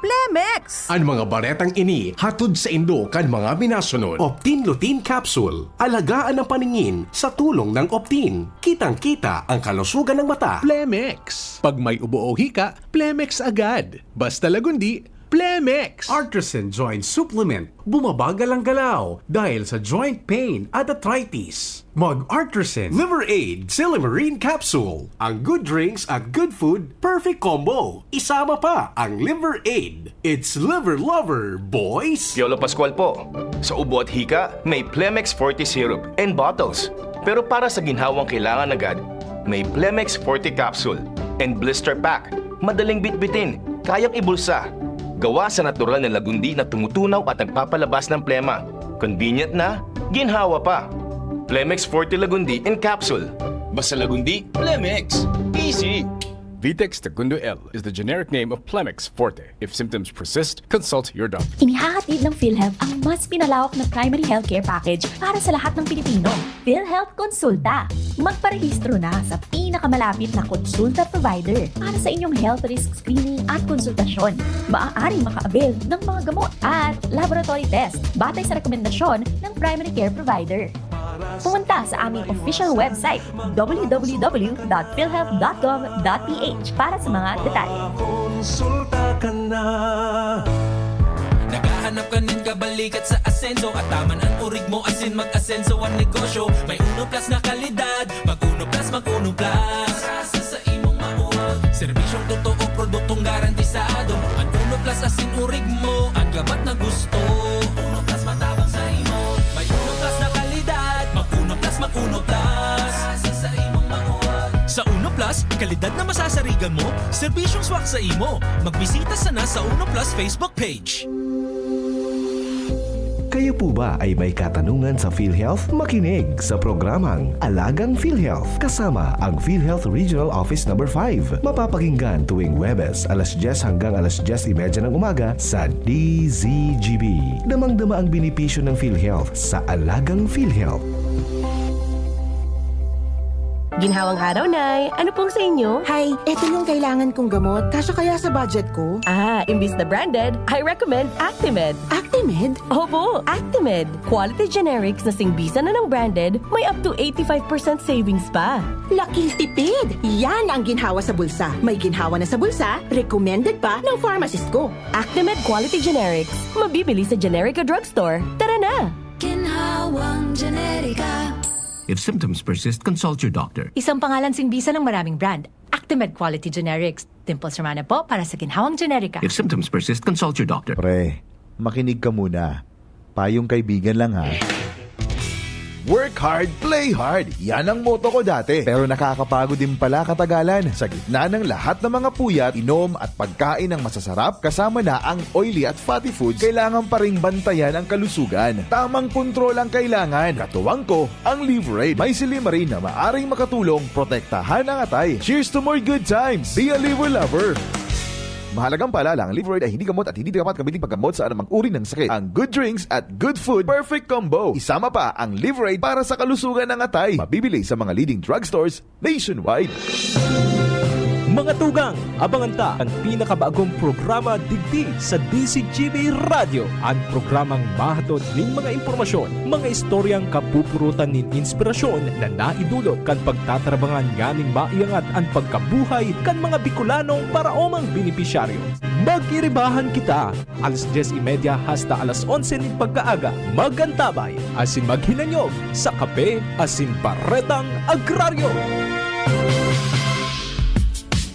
Plemex! An mga baretang ini hatod saindo kan mga minasunod. Optin Lutein Capsule. Alagaan ang paningin sa tulong ng Optin. Kitang-kita ang kalusugan ng mata. Plemex. Pag may ubo o hika, Plemex agad. Basta Lagundi, Plemex! Artisan Joint Supplement. Bumabagal ang galaw dahil sa joint pain at arthritis. Mag Artisan Liver Aid, Silymarin Capsule. Ang good drinks at good food, perfect combo. Isama pa ang Liver Aid. It's Liver Lover, boys! Piolo Pascual po. Sa ubo at hika, may Plemex Forte Syrup and bottles. Pero para sa ginhawang kailangan agad, may Plemex Forte Capsule and Blister Pack. Madaling bitbitin, kayang ibulsa. Gawa sa natural na lagundi na tumutunaw at nagpapalabas ng plema. Convenient na, ginhawa pa. Plemex Forte Lagundi in Capsule. Basta Lagundi, Plemex. Easy! Vitex Segundo L is the generic name of Plemex Forte. If symptoms persist, consult your doctor. Inihahatid ng PhilHealth ang mas pinalawak na primary healthcare package para sa lahat ng Pilipino. PhilHealth Konsulta. Magparehistro na sa pinakamalapit na konsulta provider para sa inyong health risk screening at konsultasyon. Maaaring maka-avail ng mga gamot at laboratory test batay sa rekomendasyon ng primary care provider. Pumunta sa aming official website, w w w dot philhealth dot gov dot p h, para sa mga detalye. Konsulta ka na. Naghahanap ka nin kabalikat sa asenso, at taman an orig mo asin mag-asenso an negosyo. May Uno Plus na kalidad, mag Uno Plus, mag Uno Plus. Sa imong mauwag. Serbisyong totoo, produktong garantisado. An Uno Plus asin orig mo, an gabat na gusto. Uno Plus matabang sa imo. May Uno Plus na kalidad. Mag Uno Plus, mag Uno Plus. Sa imong mauwag. Sa Uno Plus, kalidad na masasarigan mo, serbisyong swak sa imo. Magbisita sana sa Uno Plus Facebook page. Kayo po ba ay may katanungan sa PhilHealth? Makinig sa programang Alagang PhilHealth kasama ang PhilHealth Regional Office Number five. Mapapakinggan tuwing Huwebes, alas dyes hanggang alas dyes y media ng umaga sa D Z G B. Damang-dama ang benepisyo ng PhilHealth sa Alagang PhilHealth. Ginhawang araw, Nay. Ano pong sa inyo? Hay, eto yung kailangan kong gamot. Kasya kaya sa budget ko? Ah, imbis na branded, I recommend Actimed. Actimed? Opo, Actimed. Quality generics na singbisan na ng branded, may up to eighty-five percent savings pa. Laking tipid! Yan ang ginhawa sa bulsa. May ginhawa na sa bulsa, recommended pa ng pharmacist ko. Actimed Quality Generics. Mabibili sa Generica Drugstore. Tara na! Ginhawang Generica. If symptoms persist, consult your doctor. Isang pangalan singbisan ng maraming brand. Actimed Quality Generics. Dimples Romana po para sa Ginhawang Generica. If symptoms persist, consult your doctor. Pre, makinig ka muna. Payong kaibigan lang, ha. Work hard, play hard. Yan ang motto ko dati. Pero nakakapagod din pala katagalan. Sa gitna ng lahat ng mga puyat, inom at pagkain ng masasarap, kasama na ang oily at fatty foods, kailangan pa ring bantayan ang kalusugan. Tamang kontrol ang kailangan. Katuwang ko, ang Liverade. May silymarin na maaring makatulong protektahan ang atay. Cheers to more good times! Be a Liver Lover! Mahalagang paalala, ang Liverade ay hindi gamot at hindi dapat gamitin paggamot sa anumang uri ng sakit. Ang good drinks at good food, perfect combo. Isama pa ang Liverade para sa kalusugan ng atay. Mabibili sa mga leading drugstores nationwide. Mga tugang, abangan ta an pinakabagong programa digdi sa D Z G B Radyo, an programang mahatod nin mga impormasyon, mga istoryang kapupurutan nin inspirasyon na naidulot kan pagtatrabangan nganing maiangat an pagkabuhay kan mga Bicolanong paraomang benepisyaryo. Magiribahan kita alas dyes y media hasta alas onse nin pagkaaga. Mag-antabay asin maghinanyog sa Kape asin Baretang Agraryo.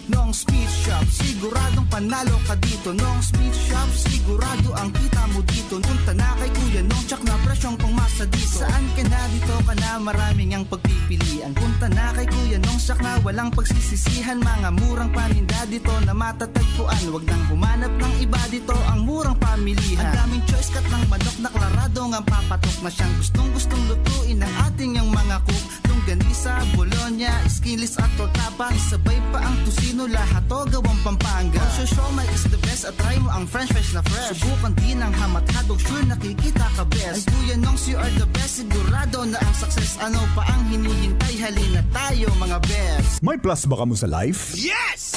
Nong Speed Shop, siguradong Nanalo ka dito, Nong's Meat Shop, sigurado ang kita mo dito. Punta na kay Kuya Nong, tsak na presyong pangmasa dito. Saan ka na, dito ka na, maraming ang pagpipilian. Punta na kay Kuya Nong, tsak na walang pagsisisihan. Mga murang paninda dito na matatagpuan. Wag nang humanap ng iba, dito ang murang pamilihan. Ang daming choice, cut ng manok na klarado, nga papatok na siyang gustong-gustong lutuin ng ating yang mga cook. Longganisa, bologna, skinless at tortapa, sabay pa ang tocino, lahat to gawang Pampanga. Ang siomai is the best, at try mo ang french fries na fresh. Subukan din ang ham at hotdog, sure nakikita ka best. Ay Kuya Nongs, you are the best, sigurado na ang success. Ano pa ang hinihintay? Halina tayo, mga best. May plus ba kamo sa life? Yes!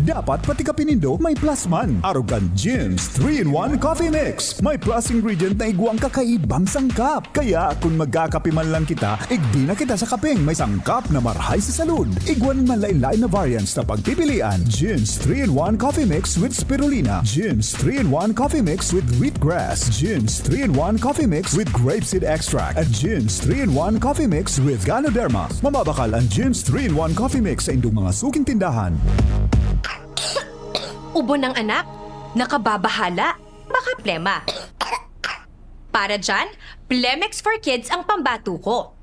Dapat pati kape nindo may plus man. Arog kan Jim's three-in-one Coffee Mix. May plus ingredient na igwang kakaibang sangkap. Kaya, kun magkakape man lang kita, igdi na kita sa kapeng may sangkap na marhay sa salud. Igwa nin manlaen-laen na variants na pagpipilian. Jim's three-in-one Coffee Mix with Spirulina. Jim's three-in-one Coffee Mix with Wheatgrass. Jim's three-in-one Coffee Mix with Grapeseed Extract. At Jim's three-in-one Coffee Mix with Ganoderma. Mababakal ang Jim's three-in-one Coffee Mix sa indong mga suking tindahan. Ubo ng anak? Nakababahala? Baka plema. Para dyan, Plemex for Kids ang pambato ko.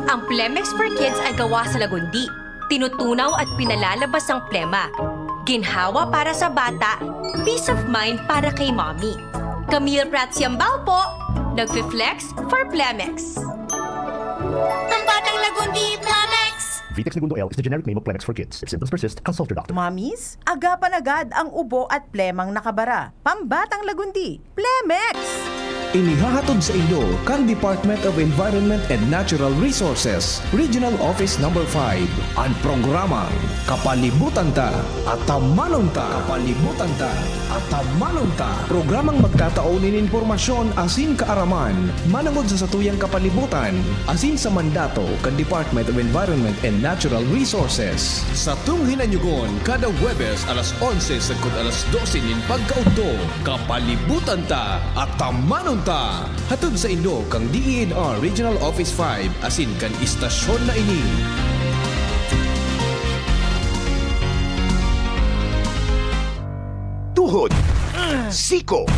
Ang Plemex for Kids ay gawa sa lagundi. Tinutunaw at pinalalabas ang plema. Ginhawa para sa bata, peace of mind para kay mommy. Camille Prats Yambao po, nagfi-flex for Plemex. Ang batang lagundi, Plemex! Vitex Negundo L is the generic name of Plemex for kids. If symptoms persist, consult your doctor. Mamis, agapan agad ang ubo at plemang nakabara. Pambatang lagundi, Plemex! Inihahatod sa inyo kan Department of Environment and Natural Resources, Regional Office Number five, an programang Kapalibutan Ta, Atamanon Ta. Kapalibutan Ta, Atamanon Ta. Programang magtatao nin impormasyon asin kaaraman manongod sa satuyang kapalibutan asin sa mandato kan Department of Environment and Natural Resources. Satong hinanyugon kada Huwebes alas onse sagkod alas dose nin pagkaudto. Kapalibutan Ta, Atamanon Ta. Hatod sa inyo kan D E N R Regional Office five asin kan istasyon na ini. Tuhod, siko,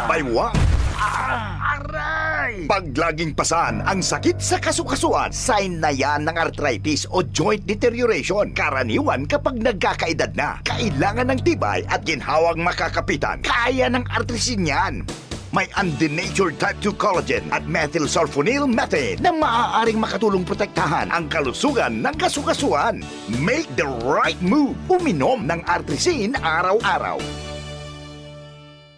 baywang, aray! Pag laging pasan ang sakit sa kasukasuan, sign na yan ng arthritis o joint deterioration. Karaniwan kapag nagkakaedad na, kailangan ng tibay at ginhawang makakapitan. Kaya ng artrisin yan. May undenatured type two collagen at methylsulfonyl methane na maaaring makatulong protektahan ang kalusugan ng kasukasuan. Make the right move. Uminom ng Artrisin araw-araw.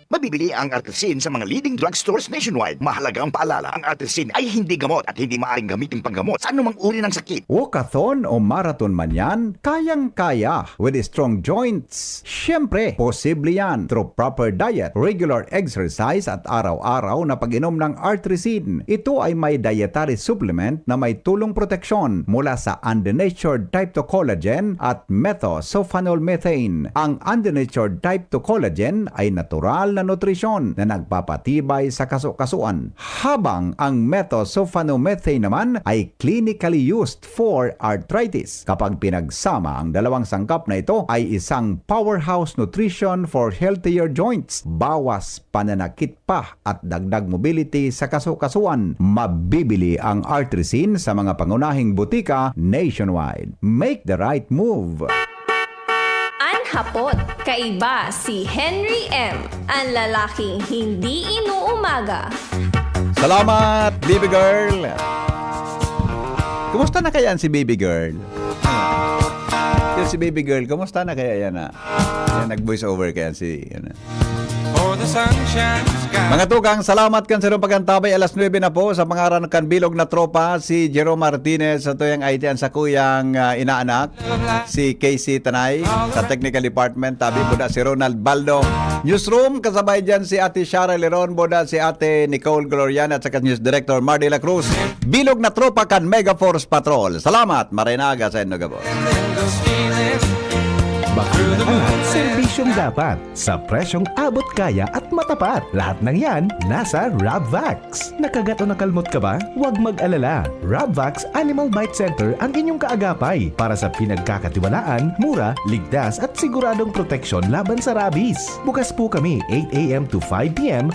Mabibili ang Artrisin sa mga leading drugstores nationwide. Mahalagang paalala, ang Artrisin ay hindi gamot at hindi maaaring gamitin panggamot sa anumang uri ng sakit. Walkathon o marathon man yan, kayang-kaya with strong joints. Siyempre, posible yan through proper diet, regular exercise at araw-araw na pag-inom ng Artrisin. Ito ay may dietary supplement na may tulong proteksyon mula sa undenatured type two collagen at methosulfonol methane. Ang undenatured type two collagen ay natural na nutrisyon na nagpapatibay sa kasukasuan, habang ang methosulfonomethane naman ay clinically used for arthritis. Kapag pinagsama ang dalawang sangkap na ito, ay isang powerhouse nutrition for healthier joints, bawas pananakit pa at dagdag mobility sa kasukasuan. Mabibili ang Artrisin sa mga pangunahing butika nationwide. Make the right move! An hapot, kaiba si Henry M, ang lalaking hindi inuumaga. Salamat, baby girl! Kumusta na kaya si baby girl? Yan si baby girl, kumusta na kaya yan, ah? Yan, nag-voice over kaya si, yan, ah. Mga tugang, salamat kan sarong pagkantabay. Alas nuebe na po. Sa pangaran kan bilog na tropa, si Jerome Martinez, sa tuyang I T an sakuyang, ah, inaanak, si Casey Tanay, sa technical department, tabi buda si Ronald Baldo. Newsroom, kasabay dyan si Ate Shara Leron, buda si Ate Nicole Glorian, at saka News Director Mar de la Cruz. Bilog na tropa kan Mega Force Patrol. Salamat, maray na aga sa inyo gabos. Bakal na lahat, serbisyo dapat, sa presyong abot kaya at matapat. Lahat ng yan, nasa Rabvax. Nakagat o nakalmot ka ba? Huwag mag-alala. Rabvax Animal Bite Center ang inyong kaagapay para sa pinagkakatiwalaan, mura, ligtas at siguradong proteksyon laban sa rabies. Bukas po kami eight a m to five p m